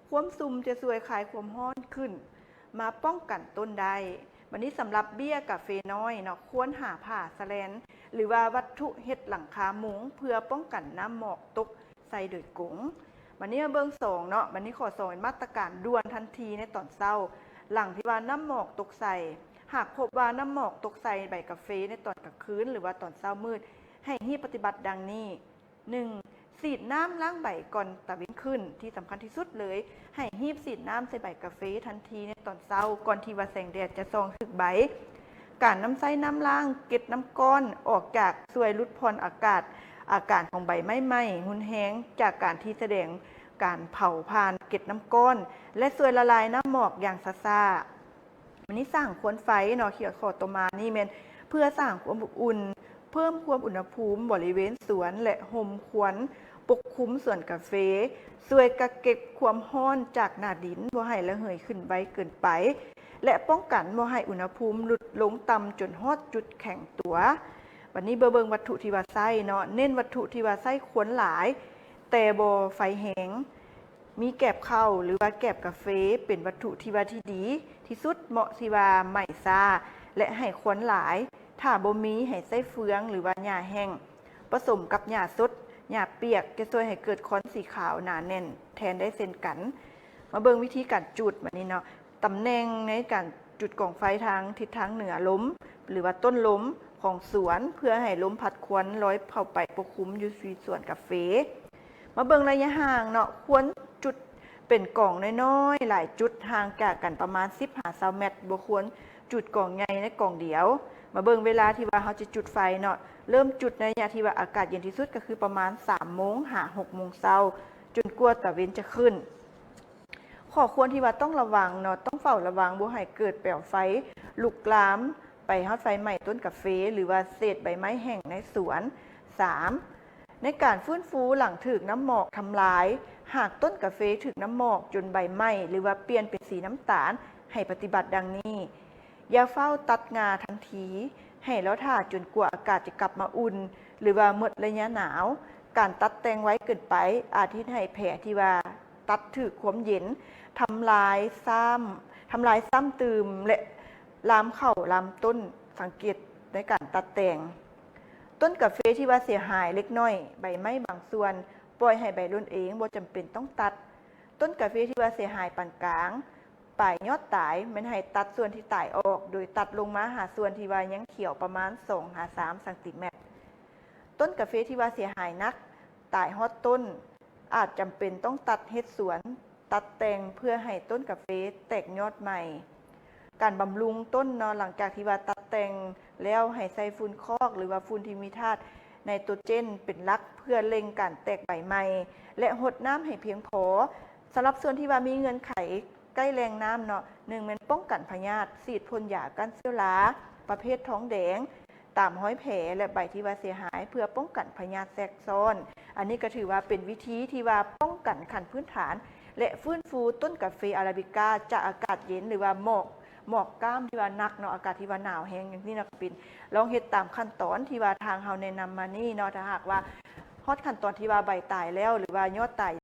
ຄວາມຊຸ່ມຈະຊ່ວຍຄາຍຄວາມຮ້ອນຂຶ້ນ ມາປ້ອງກັນຕົ້ນໄດ້. ບັດນີ້ສຳລັບເບ້ຍກາເຟນ້ອຍເນາະ, ຄວນຫາຜ້າສະແລນ ຫຼືວ່າວັດຖຸເຮັດຫຼັງຄາມຸງ ເພື່ອປ້ອງກັນນ້ຳໝອກຕົກໃສ່ໂດຍກົງ. ບັດນີ້ມາເບິ່ງສອງເນາະ, ບັດນີ້ຂໍ້ສອງເປັນມາດຕະການດ່ວນທັນທີໃນຕອນເຊົ້າ ຫຼັງທີ່ວ່ານ້ຳໝອກຕົກໃສ່. ຫາກພົບວ່ານ້ຳໝອກຕົກໃສ່ໃບກາເຟໃນຕອນກາງຄືນ ຫຼືວ່າຕອນເຊົ້າມືດ, ໃຫ້ຮີບປະຕິບັດດັ່ງນີ້: ໜຶ່ງ, ສີດນ້ຳລ້າງໃບກ່ອນຕາເວັນຂຶ້ນ. ທີ່ສຳຄັນທີ່ສຸດເລີຍ, ໃຫ້ຮີບສີດນ້ຳໃສ່ໃບກາເຟທັນທີໃນຕອນເຊົ້າ ກ່ອນທີ່ວ່າແສງແດດຈະສ່ອງຖືກໃບ. ການນຳໃຊ້ນ້ຳລ້າງເກັດນ້ຳກ້ອນອອກຈາກ ຊ່ວຍຫຼຸດຜ່ອນອາກາດ ອາການຂອງໃບໄມ້ໄໝ້ຮຸນແຮງ ຈາກການທີ່ສະແດງການເຜົາຜ່ານເກັດນ້ຳກ້ອນ ແລະ ຊ່ວຍລະລາຍນ້ຳໝອກຢ່າງຊ້າໆ. ບັດນີ້ສ້າງຄວນໄຟເນາະ, ຂໍ້ຕໍ່ມານີ້ແມ່ນເພື່ອສ້າງຄວາມອົບອຸ່ນ, ເພີ່ມຄວາມອຸນຫະພູມບໍລິເວນສວນ ແລະ ຮົ່ມຄວນປົກຄຸມສວນກາເຟ, ຊ່ວຍກັກເກັບຄວາມຮ້ອນຈາກໜ້າດິນບໍ່ໃຫ້ລະເຫີຍຂຶ້ນໄວເກີນໄປ ແລະ ປ້ອງກັນບໍ່ໃຫ້ອຸນຫະພູມຫຼຸດລົງຕ່ຳຈົນຮອດຈຸດແຂງຕົວ. ບັດນີ້ມາເບິ່ງວັດຖຸທີ່ວ່າໃຊ້ເນາະ, ເນັ້ນວັດຖຸທີ່ວ່າໃຊ້ຄວນຫຼາຍ ແຕ່ບໍ່ໄຟແຮງ. ມີແກບເຂົ້າ ຫຼືວ່າແກບກາເຟ ເປັນວັດຖຸທີ່ວ່າທີ່ດີທີ່ສຸດ, ເໝາະທີ່ວ່າໄໝ້ຊ້າ ແລະ ໃຫ້ຄວັນຫຼາຍ. ຖ້າບໍ່ມີ, ໃຫ້ໃຊ້ເຟືອງ ຫຼືວ່າຫຍ້າແຫ້ງ ປະສົມກັບຫຍ້າສົດ, ຫຍ້າປຽກ ຈະຊ່ວຍໃຫ້ເກີດຄວັນສີຂາວໜາແໜ້ນແທນໄດ້ເຊັ່ນກັນ. ມາເບິ່ງວິທີການຈູດບັດນີ້ເນາະ. ຕຳແໜ່ງໃນການຈູດກອງໄຟທາງທິດທາງເໜືອລົມ ຫຼືວ່າຕົ້ນລົມ, ຂອງສວນ ເພື່ອໃຫ້ລົມພັດຄວັນລອຍເຂົ້າໄປປົກຄຸມຢູ່ທີ່ສວນກາເຟ. ມາເບິ່ງໄລຍະຫ່າງເນາະ, ຄວນຈຸດເປັນກອງນ້ອຍໆ ຫຼາຍຈຸດ ຫ່າງຈາກກັນປະມານສິບຫາຊາວແມັດ, ບໍ່ຄວນຈຸດກອງໃຫຍ່ໃນກອງດຽວ. ມາເບິ່ງເວລາທີ່ວ່າເຮົາຈະຈຸດໄຟເນາະ, ເລີ່ມຈຸດໃນໄລຍະທີ່ວ່າອາກາດເຢັນທີ່ສຸດ ກໍຄືປະມານສາມໂມງຫາຫົກໂມງເຊົ້າ ຈົນກວ່າຕາເວັນຈະຂຶ້ນ. ຂໍ້ຄວນທີ່ວ່າຕ້ອງລະວັງເນາະ, ຕ້ອງເຝົ້າລະວັງບໍ່ໃຫ້ເກີດແປວໄຟລຸກລາມໄປຮອດໄຟໄໝ້ຕົ້ນກາເຟ ຫຼືວ່າເສດໃບໄມ້ແຫ້ງໃນສວນ. ສາມ ໃນການຟື້ນຟູຫຼັງຖືກນ້ຳໝອກທຳລາຍ, ຫາກຕົ້ນກາເຟຖືກນ້ຳໝອກຈົນໃບໄໝ້ ຫຼືວ່າປ່ຽນເປັນສີນ້ຳຕານ, ໃຫ້ປະຕິບັດດັ່ງນີ້: ຢ່າຟ້າວຕັດງ່າທັນທີ, ໃຫ້ລໍຖ້າຈົນກວ່າອາກາດຈະກັບມາອຸ່ນ ຫຼືວ່າໝົດໄລຍະໜາວ. ການຕັດແຕ່ງໄວເກີນໄປອາດເຮັດໃຫ້ແຜທີ່ວ່າຕັດຖືກຄວາມເຢັນທຳລາຍຊ້ຳ, ທຳລາຍຊ້ຳຕື່ມ ແລະ ລາມເຂົ້າລາມຕົ້ນ. ສັງເກດໃນການຕັດແຕ່ງ. ຕົ້ນກາເຟທີ່ວ່າເສຍຫາຍເລັກນ້ອຍ, ໃບໄມ້ບາງສ່ວນ, ປ່ອຍໃຫ້ໃບຫຼົ່ນເອງ, ບໍ່ຈຳເປັນຕ້ອງຕັດ. ຕົ້ນກາເຟທີ່ວ່າເສຍຫາຍປານກາງ, ປາຍຍອດຕາຍ, ແມ່ນໃຫ້ຕັດສ່ວນທີ່ຕາຍອອກ ໂດຍຕັດລົງມາຫາສ່ວນທີ່ວ່າຍັງຂຽວປະມານສອງຫາສາມຊັງຕີແມັດ. ຕົ້ນກາເຟທີ່ວ່າເສຍຫາຍໜັກ, ຕາຍຮອດຕົ້ນ, ອາດຈຳເປັນຕ້ອງຕັດເຮັດສວນ, ຕັດແຕ່ງເພື່ອໃຫ້ຕົ້ນກາເຟແຕກຍອດໃໝ່. ການບຳລຸງຕົ້ນເນາະ, ຫຼັງຈາກທີ່ວ່າຕັດແຕ່ງແລ້ວ ໃຫ້ໃສ່ຝຸ່ນຄອກ ຫຼືວ່າຝຸ່ນທີ່ມີທາດໄນໂຕຣເຈນເປັນຫຼັກ ເພື່ອເລັ່ງການແຕກໃບໃໝ່ ແລະ ຫົດນ້ຳໃຫ້ພຽງພໍ. ສຳລັບສ່ວນທີ່ວ່າມີເງື່ອນໄຂໃກ້ແຫຼ່ງນ້ຳເນາະ, ໜຶ່ງແມ່ນປ້ອງກັນພະຍາດ, ສີດພົ່ນຢາກັນເຊື້ອລາປະເພດທອງແດງ ຕາມຮອຍແຜ ແລະ ໃບທີ່ວ່າເສຍຫາຍ ເພື່ອປ້ອງກັນພະຍາດແຊກຊ້ອນ. ອັນນີ້ກໍຖືວ່າເປັນວິທີທີ່ວ່າປ້ອງກັນຂັ້ນພື້ນຖານ ແລະ ຟື້ນຟູຕົ້ນກາເຟອາຣາບິກາຈາກອາກາດເຢັນ ຫຼືວ່າໝອກ, ໝອກກ້າມທີ່ວ່າໜັກເນາະ, ອາກາດທີ່ວ່າໜາວແຮງຈັ່ງຊີ້ເນາະ, ກໍເປັນລອງເຮັດຕາມຂັ້ນຕອນທີ່ວ່າທາງເຮົາແນະນຳມານີ້ເນາະ. ຖ້າຫາກວ່າຮອດຂັ້ນຕອນທີ່ວ່າໃບຕາຍແລ້ວ ຫຼືວ່າຍອດຕາຍ